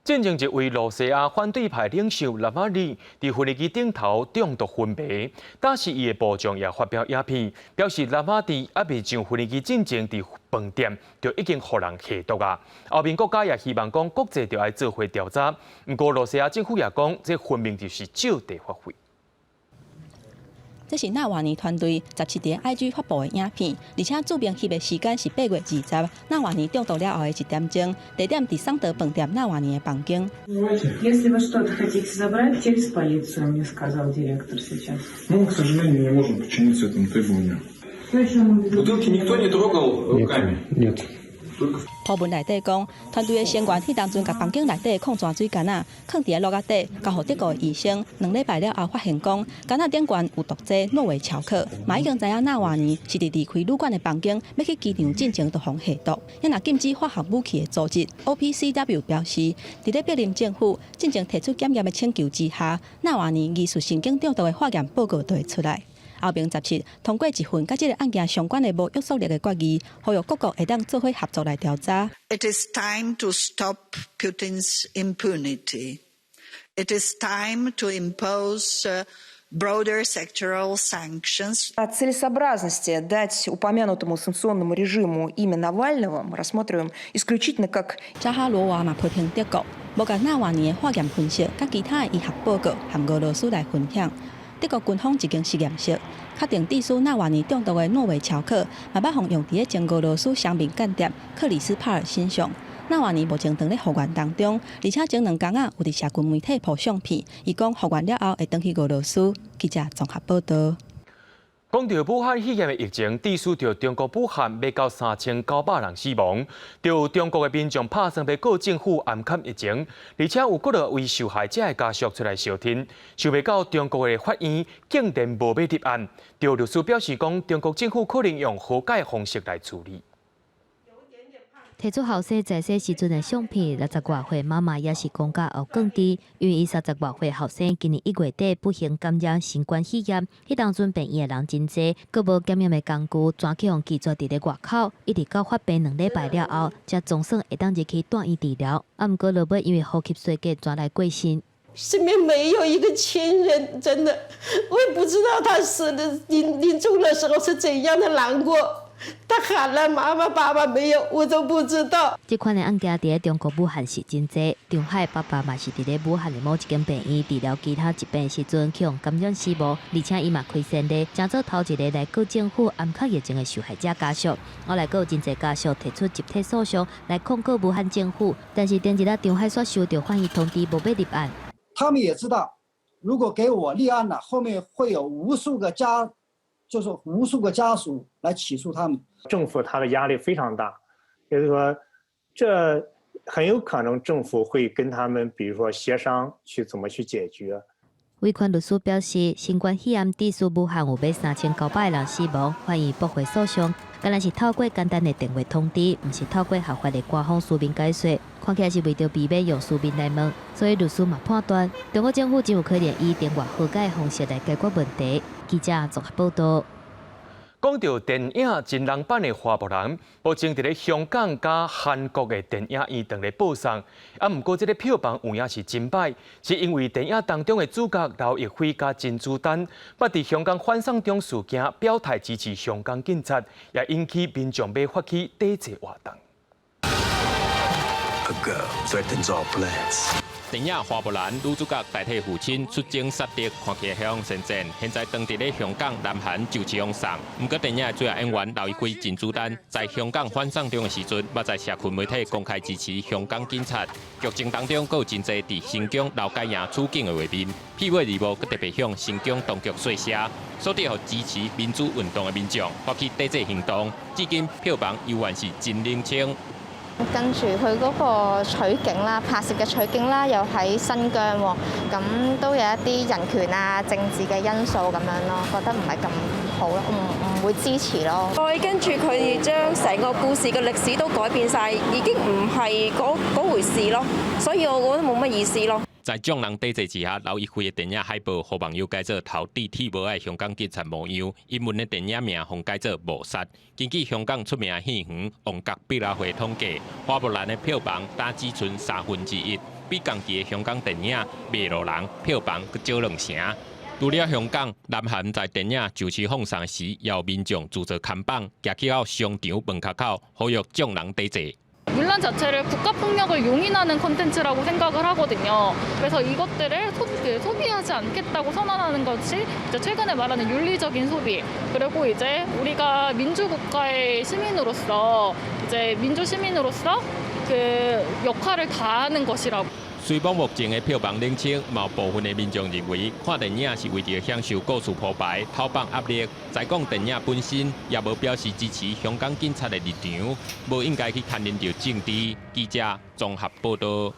進前一位露西亞反對派領袖納瓦爾佇飛機頂頭中毒昏迷，但是伊的部將也發表影片，表示納瓦爾猶未上飛機進前佇飯店就已經予人下毒啊。後面國家也希望講國際著愛做伙調查，毋過露西亞政府也講，這分明就是借題發揮。這是納瓦尼團隊17佇 IG 發布的影片，而且註明翕的時間是8月20，納瓦尼中毒了後的一點鐘，地點佇桑德飯店納瓦尼的房間。 Если вы что-то хотите забрать, через полицию, мне сказал директор сейчас. Ну, мы, к сожалению, не можем подчиниться этому требованию. Бутылки никто не трогал руками? Нет. 鋪文內底講，團隊的成員彼當陣共房間內底的礦泉水罐仔囥佇個落仔底，交予德國的醫生。2禮拜了後發現講，罐仔頂懸有毒劑諾維喬克，嘛已經知影納瓦尼是佇離開旅館的房間，欲去機場進前就予下毒。也若禁止化學武器的組織 OPCW 表示，佇咧柏林政府進前提出檢驗的請求之下，納瓦尼疑似神經中毒的化驗報告就會出來。歐盟17通過一份佮這个案件相關的無約束力的決議，呼籲各國會當做伙合作來調查。 It is time to stop Putin's impunity. It is time to impose broader sectoral sanctions. О целесообразности дать упомянутому санкционному режиму имя Навального мы рассматриваем исключительно как 扎哈羅娃嘛批評德國無共納瓦尼的化驗分析佮其他的醫學報告和俄羅斯來分享。德國軍方一間實驗室確定致使納瓦尼中毒的諾維喬克，嘛捌予用佇咧前俄羅斯雙面間諜克里斯帕爾身上。納瓦尼目前當咧復原當中，而且前兩工仔有佇社群媒體 po 相片，伊講復原了後會轉去俄羅斯。記者綜合報道。講到武漢肺炎的疫情，致使著中國武漢欲到3900人死亡，就中國的民眾拍算欲告政府掩崁疫情，而且有幾若位受害者的家屬出來相聽，想袂到中國的法院竟然無欲立案。就律師表示講，中國政府可能用和解方式來處理。提出後生在世時陣的相片，60外歲媽媽也是講甲烏更低，因為伊30外歲後生今年1月底不幸感染新冠肺炎，彼當陣病院的人真濟，閣無檢驗的工具，全去予拒絕佇咧外口，一直到發病2禮拜了後，才總算會當入去住院治療。啊，毋過落尾因為呼吸衰竭，轉來過身。身邊沒有一個親人，真的，我也不知道他死的臨終的時候是怎樣的難過。他喊了媽媽、爸爸沒有，我都不知道。這款的案件佇咧中國武漢是真濟，張海爸爸嘛是佇咧武漢的某一間病院治療其他疾病的時陣，去予感染死亡，而且伊嘛開先例，成做頭一个來告政府掩崁疫情的受害者家屬。後來閣有真濟家屬提出集體訴訟來控告武漢政府，但是頂日仔張海煞收著法院通知，無欲立案。他們也知道，如果給我立案了，後面會有無數個家。就是無數個家屬來起訴他們。政府他的壓力非常大，也就是說，這很有可能政府會跟他們，比如說協商去怎麼去解決。維權律師表示，新冠肺炎致使武漢有欲3900人死亡，法院駁回訴訟，敢若是透過簡單的電話通知，毋是透過合法的官方書面解說，看起來是為著避免用書面來問，所以律師嘛判斷，中國政府真有可能以電話和解的方式來解決問題。記者綜合報道。講到電影真人版的花木蘭，目前佇咧香港佮韓國的電影院當咧播送。啊，毋過這个票房有影是真歹，是因為電影當中的主角劉亦菲佮甄子丹，捌佇香港反送中事件表態支持香港警察，也引起民眾欲發起抵制活動。 A girl threatens our plans. 電影《花木蘭》女主角代替父親出征殺敵，看起來雄先進。現在當佇咧香港、南韓就是予送。毋過電影的主要演員劉亦菲、甄子丹在香港反送中的時陣，捌在社群媒體公開支持香港警察。劇情當中，閣有真濟佇新疆勞改營處境的畫面，片尾字幕閣特別向新疆當局說聲，所以予支持民主運動的民眾發起抵制行動。至今票房猶原是真冷清。跟住佢嗰個取景啦，拍攝嘅取景啦，又喺新疆喎，咁都有一啲人權啊、政治嘅因素咁樣咯，覺得唔係咁好咯，唔會支持咯。再跟住佢哋將成個故事嘅歷史都改變晒，已經唔係嗰回事咯，所以我覺得冇乜意思咯。在眾人抵制之下，劉亦菲的電影海報予網友改做頭戴鐵帽的香港警察模樣，英文的電影名予改做謀殺。根據香港出名戲院旺角百老匯統計，花木蘭的票房打只賰1/3，比同期的香港電影《麥路人》票房閣少兩成。除了香港，南韓在電影上市放送時，也有民眾自做看板，行去到商場門口口，呼籲眾人抵制。 문란 자체를 국가폭력을 용인하는 콘텐츠라고 생각을 하거든요. 그래서 이것들을 소비하지 않겠다고 선언하는 것이 이제 최근에 말하는 윤리적인 소비, 그리고 이제 우리가 민주국가의 시민으로서 이제 민주 시민으로서 그 역할을 다하는 것이라고. 雖罔目前的票房冷清，嘛有部分的民眾認為看電影是為著享受故事鋪排、透放壓力。再講電影本身也無表示支持香港警察的立場，無應該去牽連著政治。記者綜合報導。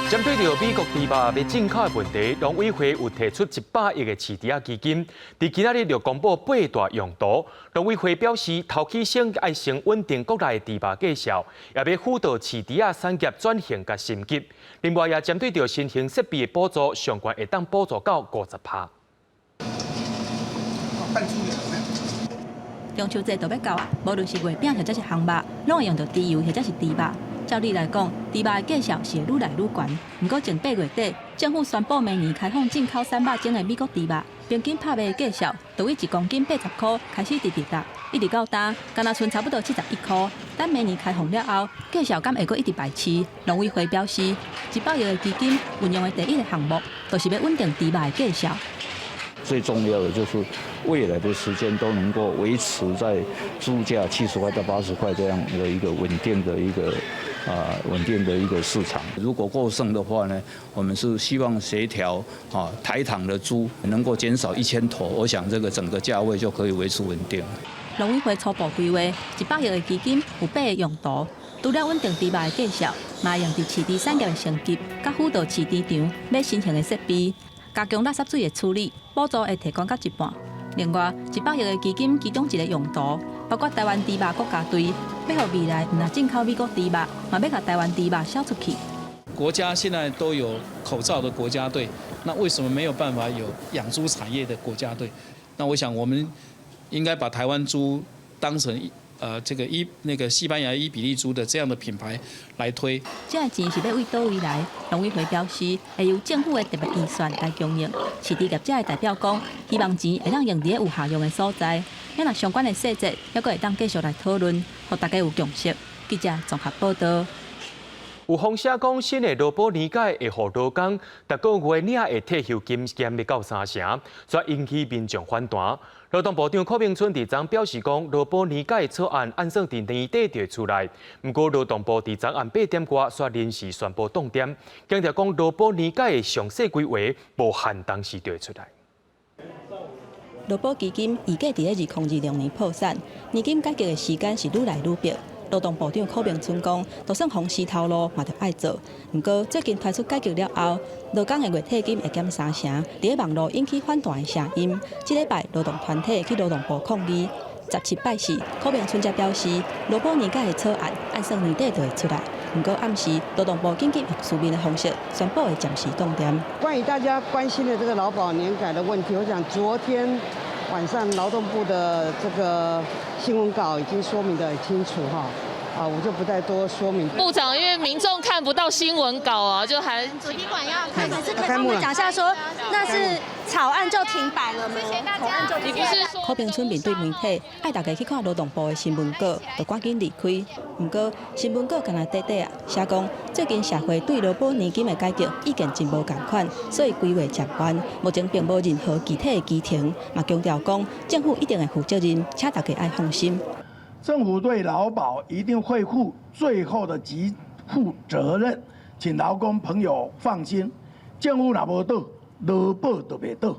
針對著美國豬肉欲進口的問題，農委會有提出100億的飼豬仔基金，佇今仔日就公布八大用途。農委會表示，頭起先愛先穩定國內的豬肉價數，也欲輔導飼豬仔產業轉型佮升級。另外，也針對著新型設備的補助，上懸會當補助到50%。中秋節就欲到啊，無論是月餅或者是烘肉，攏會用著豬油或者是豬肉。照理來講，豬肉的價數是會愈來愈懸。毋過前8月底，政府宣布明年開放進口瘦肉精的美國豬肉，平均拍賣價數就對1公斤80箍開始直直落，一直到今，敢若賰差不多71箍。等明年開放了後，價數敢會閣一直排市？農委會表示，100億的基金運用的第一个項目，就是欲穩定豬肉的價數。最重要的就是未來的時間都能夠維持在豬價70塊到80塊這樣的一個穩定的一個穩定的一個市場。如果過剩的話呢，我們是希望協調台糖的豬能夠減少1000頭，我想這個整個價位就可以維持穩定。農委會初步規劃100億的基金有8个用途，除了穩定豬肉的價數，嘛用佇飼豬產業的升級，佮輔導飼豬場買新型的設備。加強垃圾水的處理，補助會提懸到一半。另外，100億的基金其中一个用途，包括台灣豬肉國家隊，欲予未來毋但進口美國豬肉，嘛欲共台灣豬肉銷出去。國家現在都有口罩的國家隊，那為什麼沒有辦法有養豬產業的國家隊？那我想，我們應該把台灣豬當成這個那個西班牙伊比利豬的這樣的品牌來推。這个錢是欲對佗位來？農委會表示，會由政府的特別預算來供應。飼豬業者的代表講，希望錢會當用佇咧有效用的所在。若相關的細節，猶閣會當繼續來討論，予大家有共識。記者綜合報導。有風聲講，新的勞保年改會予勞工逐个月領的退休金減欲到3成，煞引起民眾反彈。勞動部長柯銘春佇昨表示講，勞保年改草案按算佇年底就會出來。毋過勞動部佇昨暗8點外煞臨時宣布凍點，強調講勞保年改的詳細規劃無限當時就會出來。勞保基金預計佇咧2026年破產，年金改革的時間是愈來愈迫。勞動部長柯銘春講，就算紅絲頭路嘛，著愛做。毋過最近推出改革了後，勞工的月退金會減3成，佇咧網路引起反彈的聲音。這禮拜勞動團體去勞動部抗議。17拜四，柯銘春才表示，勞保年改的草案按算年底就會出來。毋過暗時勞動部緊急用書面的方式宣布會暫時凍點。關於大家關心的這個勞保年改的問題，我想昨天晚上勞動部的這個新聞稿已經說明得很清楚哈，我就不再多說明。部長，因為民眾看不到新聞稿啊，就還主題館要開，可是可以幫我們講一下，說那是草案就停擺了嗎？謝謝大家。你不是說柯銘春面對媒體，愛大家去看勞動部的新聞稿，就趕緊離開。毋過新聞稿敢若短短啊，寫講最近社會對勞保年金的改革意見真無仝款，所以規劃暫緩，目前並無任何具體的期程。嘛強調講，政府一定會負責任，請大家愛放心。政府對勞保一定會負最後的給付責任，請勞工朋友放心。政府若無倒，勞保就袂倒，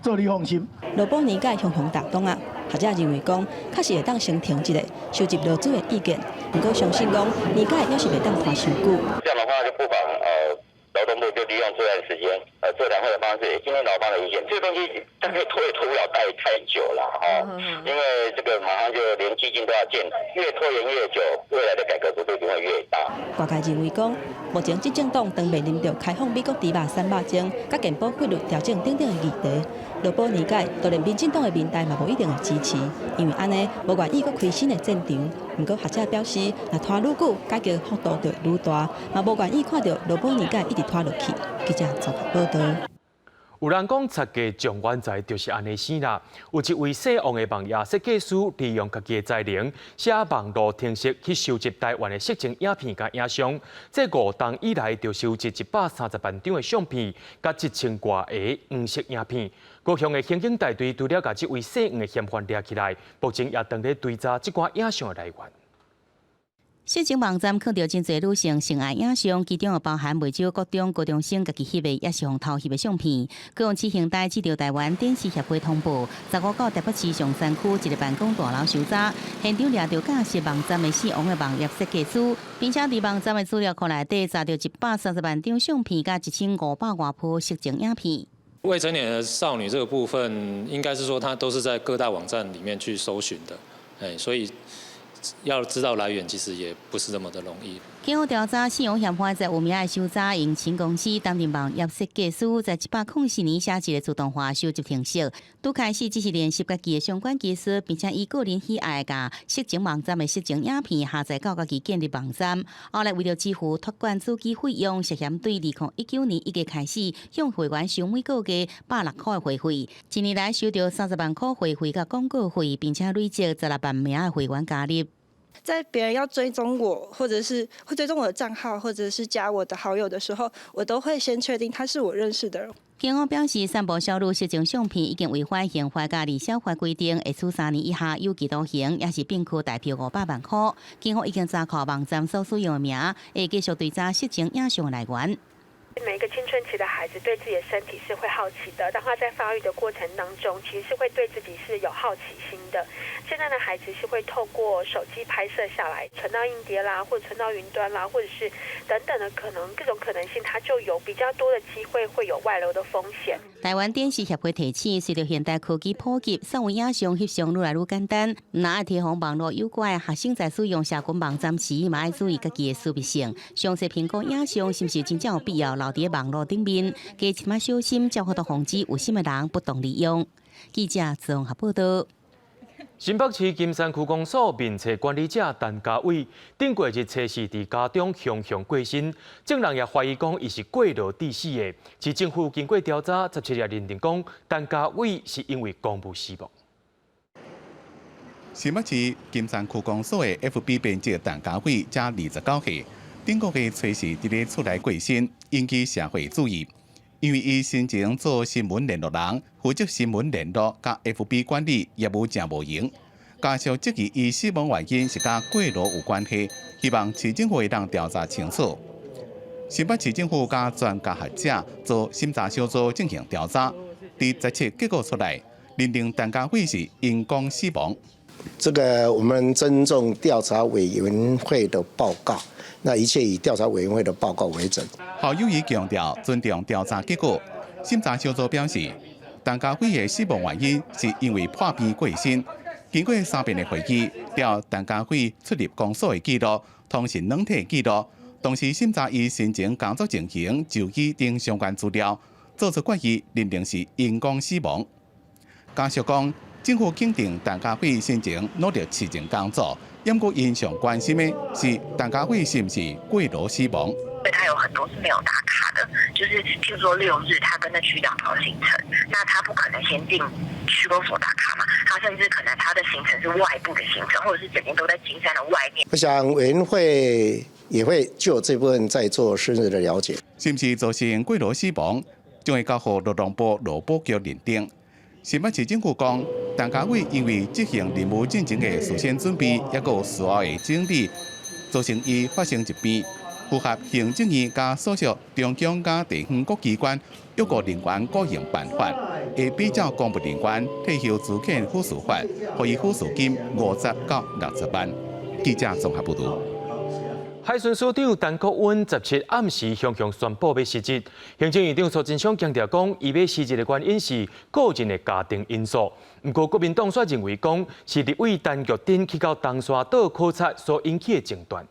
這你放心。勞保年改雄雄大動啊！學者認為講，確實會當先停一下，收集勞資的意見。毋過相信講，年改猶是袂當拖傷久。這樣的話就不妨勞動部就利用這段時間，座談會的方式，聽聽勞方的意見。這個東西大概拖也拖不了太久了哈，因為這個馬上就連基金都要建，越拖延越久，未來的改革幅度就會越大。外界認為講，目前執政黨當面臨著開放美國豬肉瘦肉精、佮健保費率調整等等的議題，勞保年改，就連民進黨的民代嘛無一定會支持，因為按呢無願意閣開新的戰場。毋過學者表示，若拖愈久，改革幅度就會愈大，嘛無願意看著勞保年改一直拖落去。記者綜合報導。有人講，賊家狀元才就是按呢生啦。有一位姓王的網頁設計師，利用家己的才能，寫網路程式去收集台灣的色情影片佮影像。這5冬以來，就收集130萬張的相片，佮1000外个黃色影片。高雄的刑警大隊除了共這位姓王的嫌犯掠起來，目前也正咧追查這寡影像的來源。色情網站看著真濟女性性愛影像，其中有包含袂少國中高中生家己翕的，抑是予偷翕的相片。高雄市刑大接著台灣電視協會通報，15到台北市松山區一个辦公大樓搜查，現場掠著架設網站的姓王的網頁設計師，並且佇網站的資料庫內底查著130萬張相片，佮1500外部色情影片。未成年的少女這個部分，應該是說，她都是在各大網站裡面去搜尋的，哎，所以要知道來源，其實也不是這麼的容易。警方調查，姓王嫌犯在有名的搜查用新公司擔任網頁設計師，在104年寫一个自動化收集程式，拄開始只是練習家己的相關技術，並且以個人喜愛共色情網站的色情影片下載到家己建立網站。後來為著支付託管主機費用，涉嫌對2019年1月開始向會員收每個月106塊的會費，一年來收著30萬塊會費佮廣告費，並且累積16萬名的會員加入。在別人要追蹤我，或者是會追蹤我的賬號，或者是加我的好友的時候，我都會先確定他是我認識的人。警方表示，散播小女色情相片已經違反刑法佮兒少法規定，會處3年以下有期徒刑，抑是併科代票500萬塊。警方已經查扣網站所使用的名，會繼續追查色情影像的來源。每一個青春期的孩子對自己的身體是會好奇的，當他在發育的過程當中，其實是會對自己是有好奇心的。現在的孩子是會透過手機拍攝下來，存到硬碟啦，或者存到雲端啦，或者是等等的可能各種可能性，他就有比較多的機會會有外流的風險。台灣電視協會提醒，隨著現代科技普及，數位影像翕相愈來愈簡單，毋但愛提防網路誘拐，學生在使用社群網站時，嘛愛注意家己的私密性，詳細評估影像是毋是真正有必要留佇網路頂面，加一點小心，才有法度防止有心的人不當利用。記者綜合報道。新北市金山區公所面冊管理者陳家偉，頂過日初四佇家中雄雄過身，眾人也懷疑講伊是過勞致死的。市政府經過調查，17日認定講陳家偉是因為公務死亡。新北市金山區公所的 FB 編輯陳家偉，才29歲，頂個月初四佇咧厝內過身，引起社會注意。因為伊先前做新聞聯絡人，負責新聞聯絡佮 FB 管理業務誠無閒，家屬質疑伊死亡原因是佮過勞有關係，希望市政府會當調查清楚。新北市政府佮專家學者做審查小組進行調查，佇17結果出來，認定陳家偉是因公死亡。這個我們尊重調查委員會的報告。那一切以調查委員會的報告為準。侯友宜強調尊重調查結果。審查小組表示，陳家偉的死亡原因是因為破病過身。經過三遍的會議，調陳家偉出入公所的記錄、通訊軟體記錄，同時審查伊生前工作情形、就醫等相關資料，做出決議，認定是因公死亡。家屬講，政府肯定陳家偉生前努力市政工作。毋過𪜶上關心的是陳家偉是毋是過勞死亡？對他有很多是沒有打卡的，就是譬如說六日他跟著區長跑行程，那他不可能先進區公所打卡嘛，他甚至可能他的行程是外部的行程，或者是整天都在金山的外面。我想委員會也會就這部分再做深入的了解。是毋是造成過勞死亡，將會交予勞動部勞保局認定。新北市政府講，陳家偉因為執行任務進前的事先準備，抑閣有事後的整理，造成伊發生疾病，符合行政院佮所屬中央佮地方各機關約僱人員僱傭辦法，會比照公務人員退休資遣撫恤法，予伊撫恤金50到60萬。記者綜合報導。海巡署長陳國恩17暗時雄雄宣布欲辭職，行政院長蘇貞昌強調講，伊欲辭職的原因是個人的家庭因素。毋過國民黨卻認為講是立委陳玉珍去到東沙島考察所引起的爭端。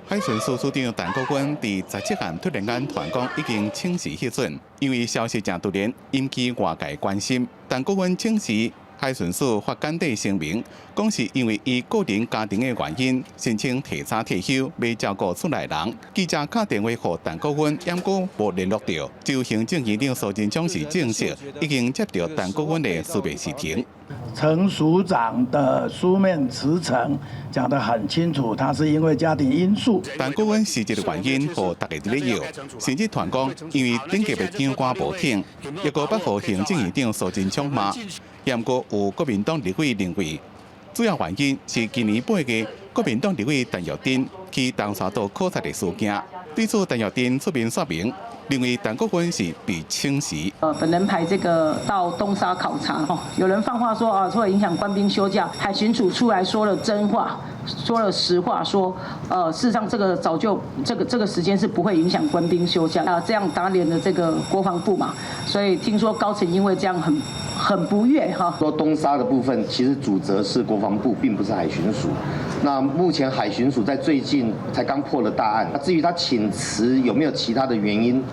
海巡署署長陳國恩佇17號突然間傳講已經請辭彼陣，因為消息誠突然，引起外界關心。陳國恩請辭。海巡署發簡短聲明，講是因為伊個人家庭的原因，申請提早退休，欲照顧厝內人。記者敲電話予陳國芬，猶閣無聯絡著。就行政院長蘇貞昌是證實，已經接著陳國芬的辭別辭呈。陳署長的書面辭呈講得很清楚，他是因為家庭因素。陳國芬辭職的原因，予大家佇咧搖，甚至傳講因為頂級的長官無挺，抑閣捌予行政院長蘇貞昌罵。毋過有國民黨立委認為，主要原因是今年8月國民黨立委陳玉珍去東沙島考察的事件。對此，陳玉珍出面說明，認為陳國芬是被請辭。本人派這個到東沙考察，哦，有人放話說啊，會影響官兵休假。海巡署出來說了真話，說了實話，說，事實上這個早就這個時間是不會影響官兵休假啊，這樣打臉了這個國防部嘛，所以聽說高層因為這樣很不悅哈。說東沙的部分，其實主責是國防部，並不是海巡署。那目前海巡署在最近才剛破了大案，至於他請辭有沒有其他的原因，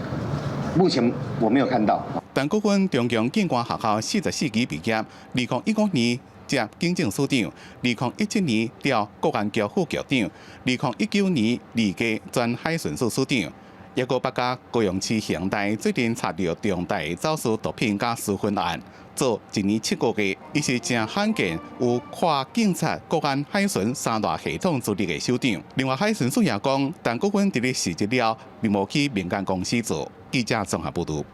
目前我沒有看到。陳國芬中共警官學校44期畢業，2015年接警政署長，2017年調國安局副局長，2019年離任轉海巡署署長。抑閣捌佮高雄市刑大最近查著重大走私毒品佮私分案，做1年7個月，伊是誠罕見有跨警察、國安、海巡三大系統資歷的首長。另外，海巡署也講，陳國芬佇咧辭職了，並無去民間公司做。記者綜合報導。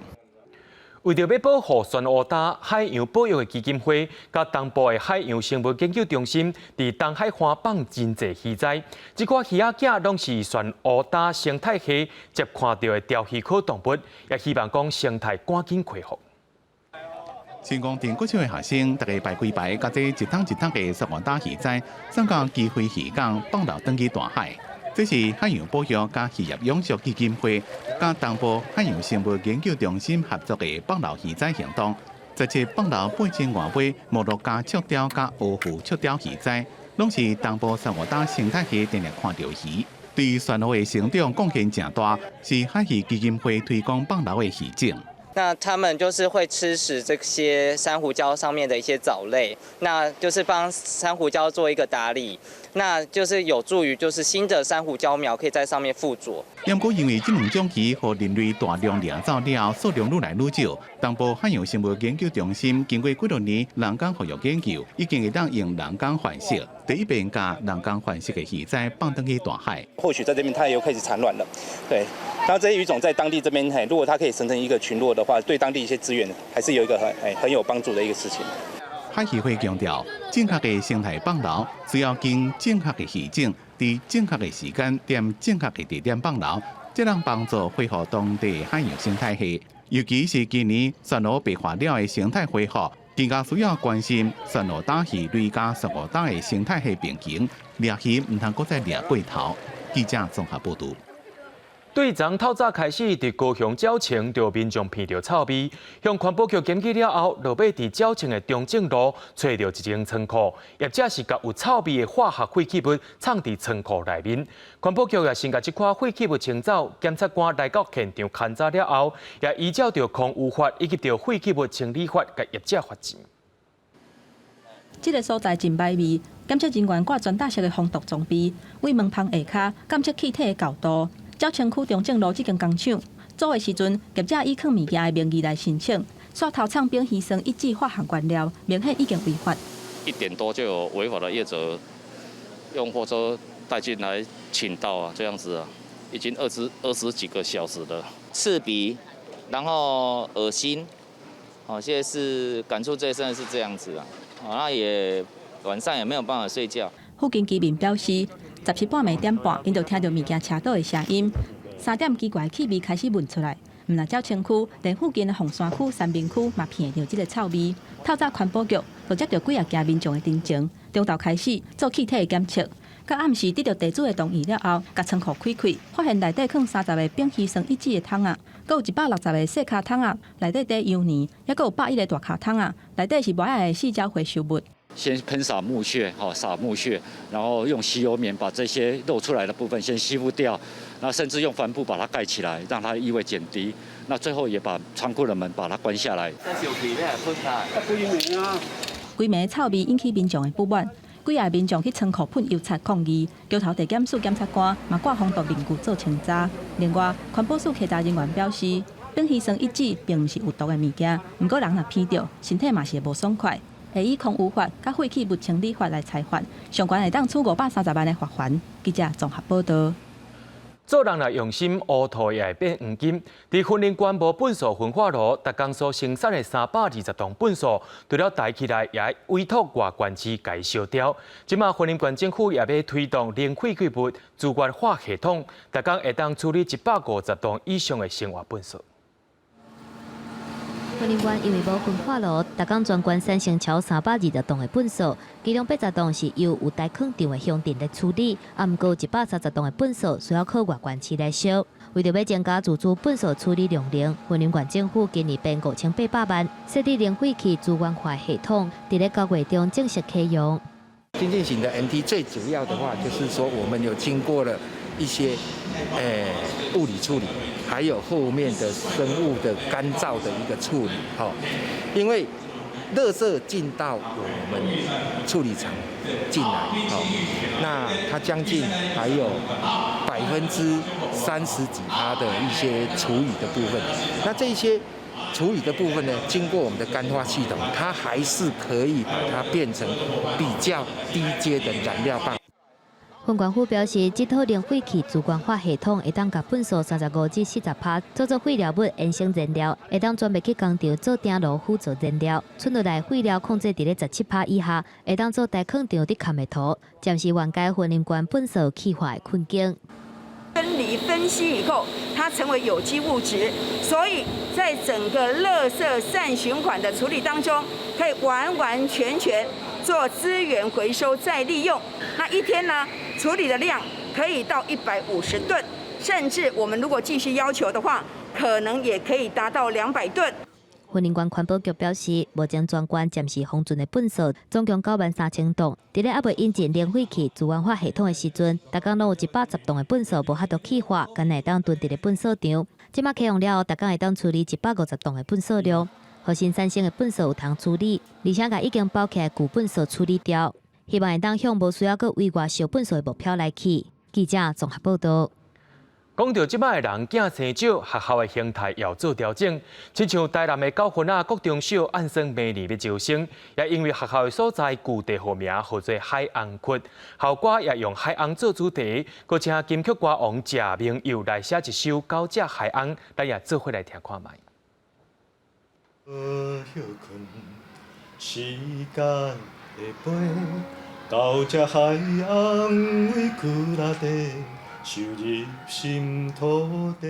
為著欲保護珊瑚礁海洋保育的基金會，佮東部的海洋生物研究中心，佇東海岸放真濟魚仔。這寡魚仔囝攏是珊瑚礁生態系接看著的鯛魚科動物，也希望講生態趕緊恢復。成功鎮國小的學生，逐家排幾排，共這一桶一桶的珊瑚礁魚仔，送到基匯漁港，放流轉去大海。這是海洋保育佮漁業永續基金會佮東部海洋生物研究中心合作的放流魚仔行動。這次放流8000外尾摩洛加觸鯛佮烏腹觸鯛魚仔，攏是東部珊瑚礁生態系定定看著魚，對珊瑚的成長貢獻誠大，是海魚基金會推廣放流的魚種。那他們就是會吃食這些珊瑚礁上面的一些藻類，那就是幫珊瑚礁做一個打理，那就是有助於就是新的珊瑚礁苗可以在上面附着。毋過因為這兩種魚予人類大量掠走了後，數量愈來愈少。東部海洋生物研究中心經過幾多年人工復育研究，已經會當用人工繁殖，第一遍共人工繁殖的魚仔放轉去大海。或許在這邊它又開始產卵了，對。那這些魚種在當地這邊，嘿，如果它可以形成一個群落的話，對當地一些資源還是有一個很有幫助的一個事情。海漁會強調，正確的生態放流需要經正確的魚種，佇正確的時間點、正確的地點放流，才能幫助恢復當地海洋生態系。尤其是今年珊瑚白化了的生態恢復，更加需要關心珊瑚礁魚類佮珊瑚礁的生態系平衡，掠魚毋通閣再掠過頭。記者綜合報導。對昨透早開始，佇高雄鳥情就民眾鼻著臭味，向環保局檢舉了後，落尾佇鳥情的中正路揣著一間倉庫，業者是共有臭味的化學廢棄物藏佇倉庫內面。環保局也先共這塊廢棄物清走，檢察官來到現場勘查了後，也依照著空污法以及著廢棄物清理法，共業者罰錢。這个所在真歹味，檢測人員掛全罩式的防毒裝備，對門縫下跤檢測氣體的厚度。鳥清區中正路這間工廠做的時陣，業者以囥物件的名義來申請，煞偷藏丙烯酸乙酯化學原料，明顯已經違法。 1點多就有違法的業者用貨車帶進來傾倒啊，這樣子啊，已經二十幾個小時了。刺鼻，然後噁心，哦，現在是感觸最深的是這樣子啊，哦，那也晚上也沒有辦法睡覺。附近居民表示，17晡晡點半，𪜶就聽著物件車倒的聲音。3點奇怪氣味開始聞出來，毋但鳥清區，連附近的鳳山區、三民區嘛鼻著這个臭味。透早環保局就接著幾仔件民眾的陳情，中晝開始做氣體的檢測，到暗時得著地主的同意了後，共倉庫開開，發現內底囥30個丙烯酸乙酯的桶仔，閣有160個細跤桶仔，內底貯油泥，猶閣有110個大跤桶仔，內底是無愛的矽膠回收物。先噴灑木屑，哈，灑木屑，然後用吸油棉把這些漏出來的部分先吸附掉，那甚至用帆布把它蓋起來，讓它異味減低。那最後也把倉庫的門把它關下來。規暝臭味引起民眾的不滿，幾个民眾去倉庫噴油漆抗議，橋頭地檢署檢察官嘛掛防毒面具做清查。另外，環保署稽查人員表示，苯烯酸乙酯並毋是有毒的物件，毋過人若鼻著，身體嘛是會無爽快。會以空污法佮廢棄物清理法來裁罰，上懸會當處530萬的罰鍰。記者綜合報道。做人若用心，烏塗也會變黃金。佇雲林縣無糞埽焚化爐，逐工所生產的320棟糞埽，除了抬起來，也委託外縣市共燒掉。這馬雲林縣政府也欲推動零廢棄物資源化系統，逐工會當處理150棟以上的生活糞埽。雲林縣因為無焚化爐，逐工全縣產生超320棟的糞埽，其中80棟是由有待囥場的鄉鎮來處理，啊，毋過130棟的糞埽需要靠外縣市來燒。為著欲增加自主糞埽處理量能，雲林縣政府今年編5800萬，設置零廢棄資源化系統，佇咧9月中正式啟用。先進型的 MT 最主要的話，就是說我們有經過了一些物理處理。還有後面的生物的乾燥的一個處理，哈，因為垃圾進到我們處理廠進來，哈，那它將近還有30幾%的一些廚餘的部分，那這些廚餘的部分呢，經過我們的乾化系統，它還是可以把它變成比較低階的燃料棒。雲縣府表示，這套零廢棄資源化系統會當共糞埽35至40%做做廢料物衍生燃料，會當轉賣去工廠做電爐輔助燃料，剩落來廢料控制佇咧17%以下，會當做代囥場滴崁的土，暫時緩解雲林縣糞埽氣化的困境。分離分析以後，它成為有機物質，所以在整個垃圾善循環的處理當中，可以完完全全做資源回收再利用。那一天呢，處理的量可以到150噸，甚至我們如果繼續要求的話，可能也可以達到200噸。雲林縣環保局表示，目前全縣暫時封存的糞埽總共93,000棟。佇咧猶未引進零廢棄資源化系統的時陣，逐工攏有110棟的糞埽無法度氣化，干焦會當囤佇咧糞埽場。這馬啟用了後，逐工會當處理150棟的糞埽量，予新產生的糞埽有通處理，而且共已經包起來舊糞埽處理掉。希望會當向無需要閣委外燒糞埽的目標來去。記者綜合報道。講到這擺的人囝生少，學校的形態也做調整。親像台南的九份仔國中小，按算明年欲招生，也因為學校的所在舊地號名號做海翁窟，校歌也用海翁做主題，閣請金曲歌王謝明佑來寫一首《九隻海翁》，咱也做伙來聽看覓。歇睏，時間會飛，到這海翁為窟內底。收入心土地。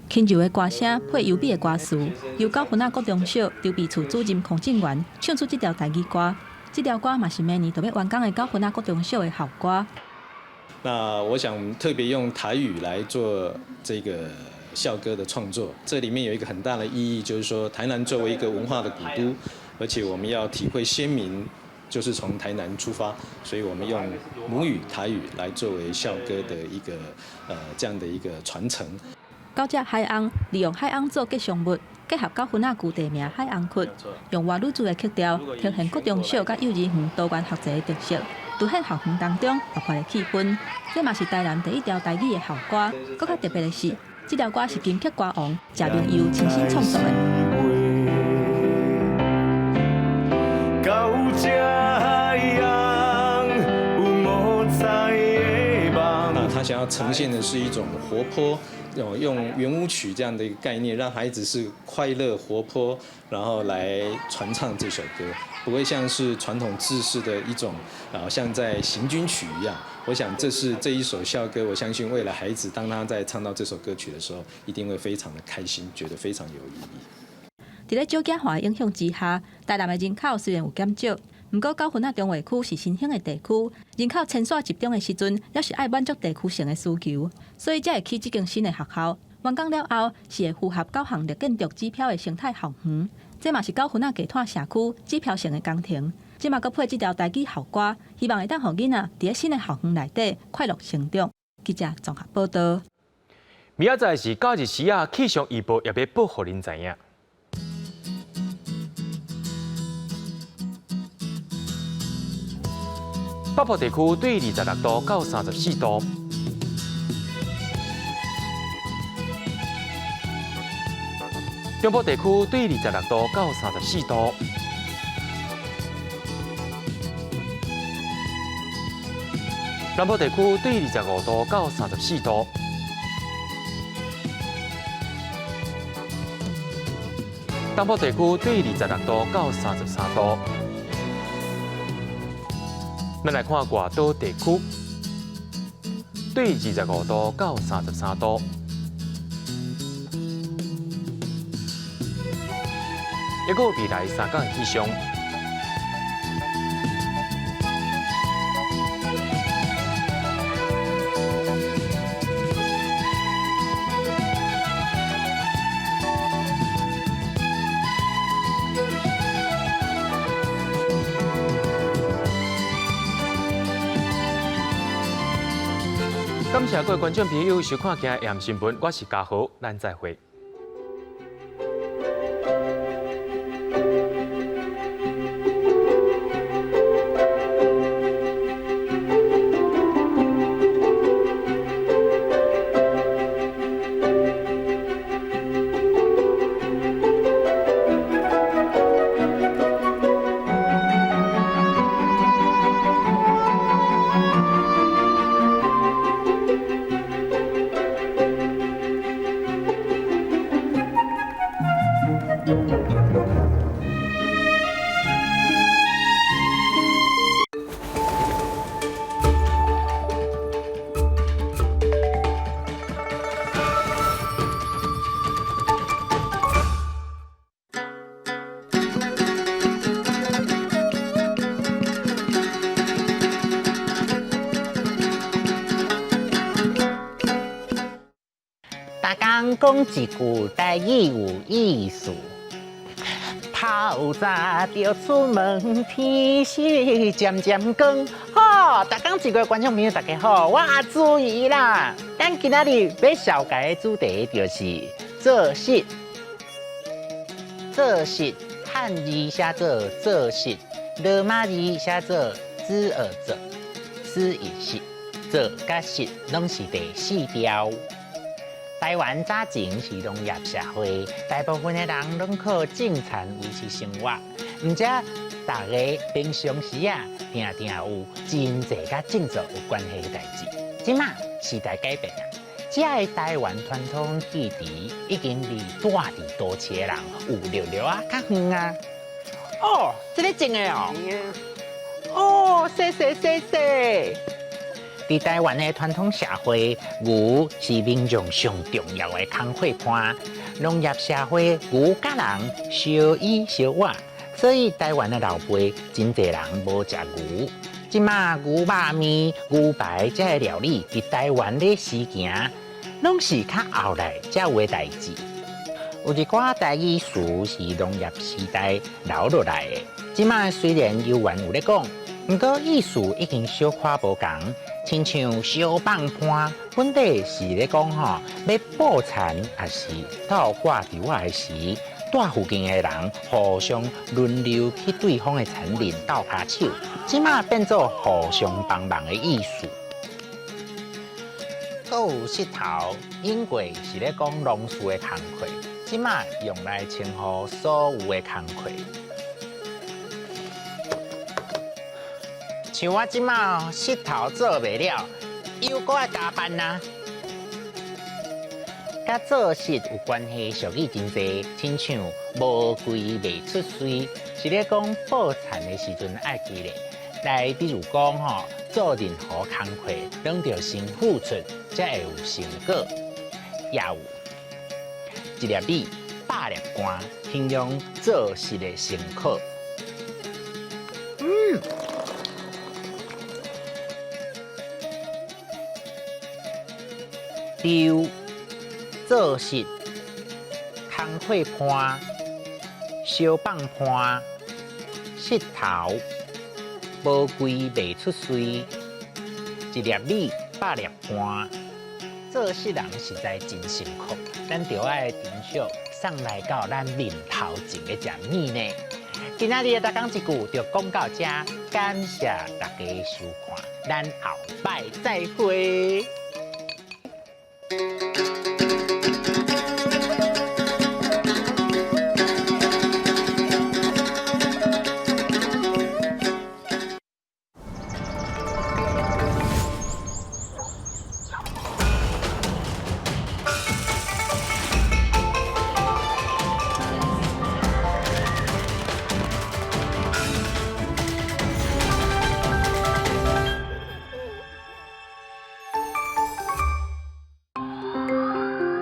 輕柔的歌聲配優美的歌詞，由九份仔國中小籌備處主任孔正元唱出這條台語歌。這條歌嘛是明年就欲完工的九份仔國中小的校歌。那我想特別用台語來做這個校歌的創作，這裡面有一個很大的意義，就是說台南作為一個文化的古都，而且我們要體會先民。就是從台南出發，所以我們用母語台語來作為校歌的一個這樣的一個傳承。九隻海翁利用海翁做吉祥物，結合九份仔舊地名海翁窟，用外語字的曲調，呈現國中小佮幼兒園多元學習的特色，凸顯校園當中活潑的氣氛。這嘛是台南第一條台語的校歌。閣較特別的是，這條歌是金曲歌王謝明佑親身創作的。九隻海翁有五彩的夢。那他想要呈現的是一種活潑，用圓舞曲這樣的一個概念，讓孩子是快樂活潑，然後來傳唱這首歌，不會像是傳統制式的一種，啊，像在行軍曲一樣。我想這是這一首校歌，我相信未來孩子當他在唱到這首歌曲的時候，一定會非常的開心，覺得非常有意義。佇咧少子化的影響之下，台南的人口雖然有減少，毋過九份仔重劃區是新興的地區，人口遷徙集中的時陣，猶是愛滿足地區性的需求，所以才會起這間新的學校。完工了後，是會符合九項綠建築指標的生態校園。這嘛是九份仔地攤社區指標性的工程。這馬閣配這條台語校歌，希望會當予囡仔佇咧新的校園內底快樂成長。記者綜合報道。明仔載是假日時啊，氣象預報也欲報予恁知影。北部地區對26度到34度。中部地區對26度到34度。南部地區對25度到34度。東部地區對26度到33度。咱來看外島地區，對25度到33度。一個未來三天氣象。感謝各位觀眾朋友收看今日的新聞，我是嘉豪，咱再會。逐工講一句台語有意思，透早就出門，天色漸漸光。吼，逐工一句觀眾朋友大家好，我阿朱姨啦。咱今仔日欲紹介的主題就是做穡。做穡漢字寫做做穡，羅馬字寫做子兒做，思一穡，做佮穡攏是第四調。台灣早前是農業社會，大部分的人攏靠種田維持生活。毋過，大家平常時啊，定定有真濟佮種作有關係的代誌。這馬時代改變啊，這个台灣傳統技藝已經離住佇都市的人有略略仔較遠啊。哦，這个種的哦。哦，謝謝謝謝。佇台灣的傳統社會，牛是民眾上重要的工課伴。農業社會，牛佮人相依相倚，所以台灣的老輩真濟人無食牛。這馬牛肉麵、牛排這个料理，佇台灣咧時行，攏是較後來才有的代誌。有一寡台語詞是農業時代留落來的，這馬雖然猶原有咧講，毋過意思已經小可無仝。親像相放伴，本底是咧講吼，欲布田抑是倒掛稻仔的時，蹛附近的人互相輪流去對方的田裡鬥跤手，這馬變做互相幫忙的意思。閣有穡頭，應過是咧講農事的工課，這馬用來稱呼所有的工課。像我這馬穡頭做袂了，又閣愛加班啊！佮做穡有關係俗語真濟，親像無規袂出穗，是咧講布田的時陣愛記咧。來，比如講吼，做任何工課，攏著先付出，才會有成果。也有一粒米，百粒汗，形容做穡的辛苦。溜、做穡、工課伴、相放伴、穡頭、無規袂出穗、一粒米百粒汗，做穡人實在真辛苦，咱著愛珍惜送來到咱面頭前的這米呢。今仔日的逐工一句就講到這，感謝大家收看，咱後擺再會。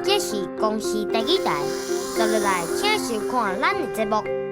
這是公視第二台，接落來請收看咱的節目。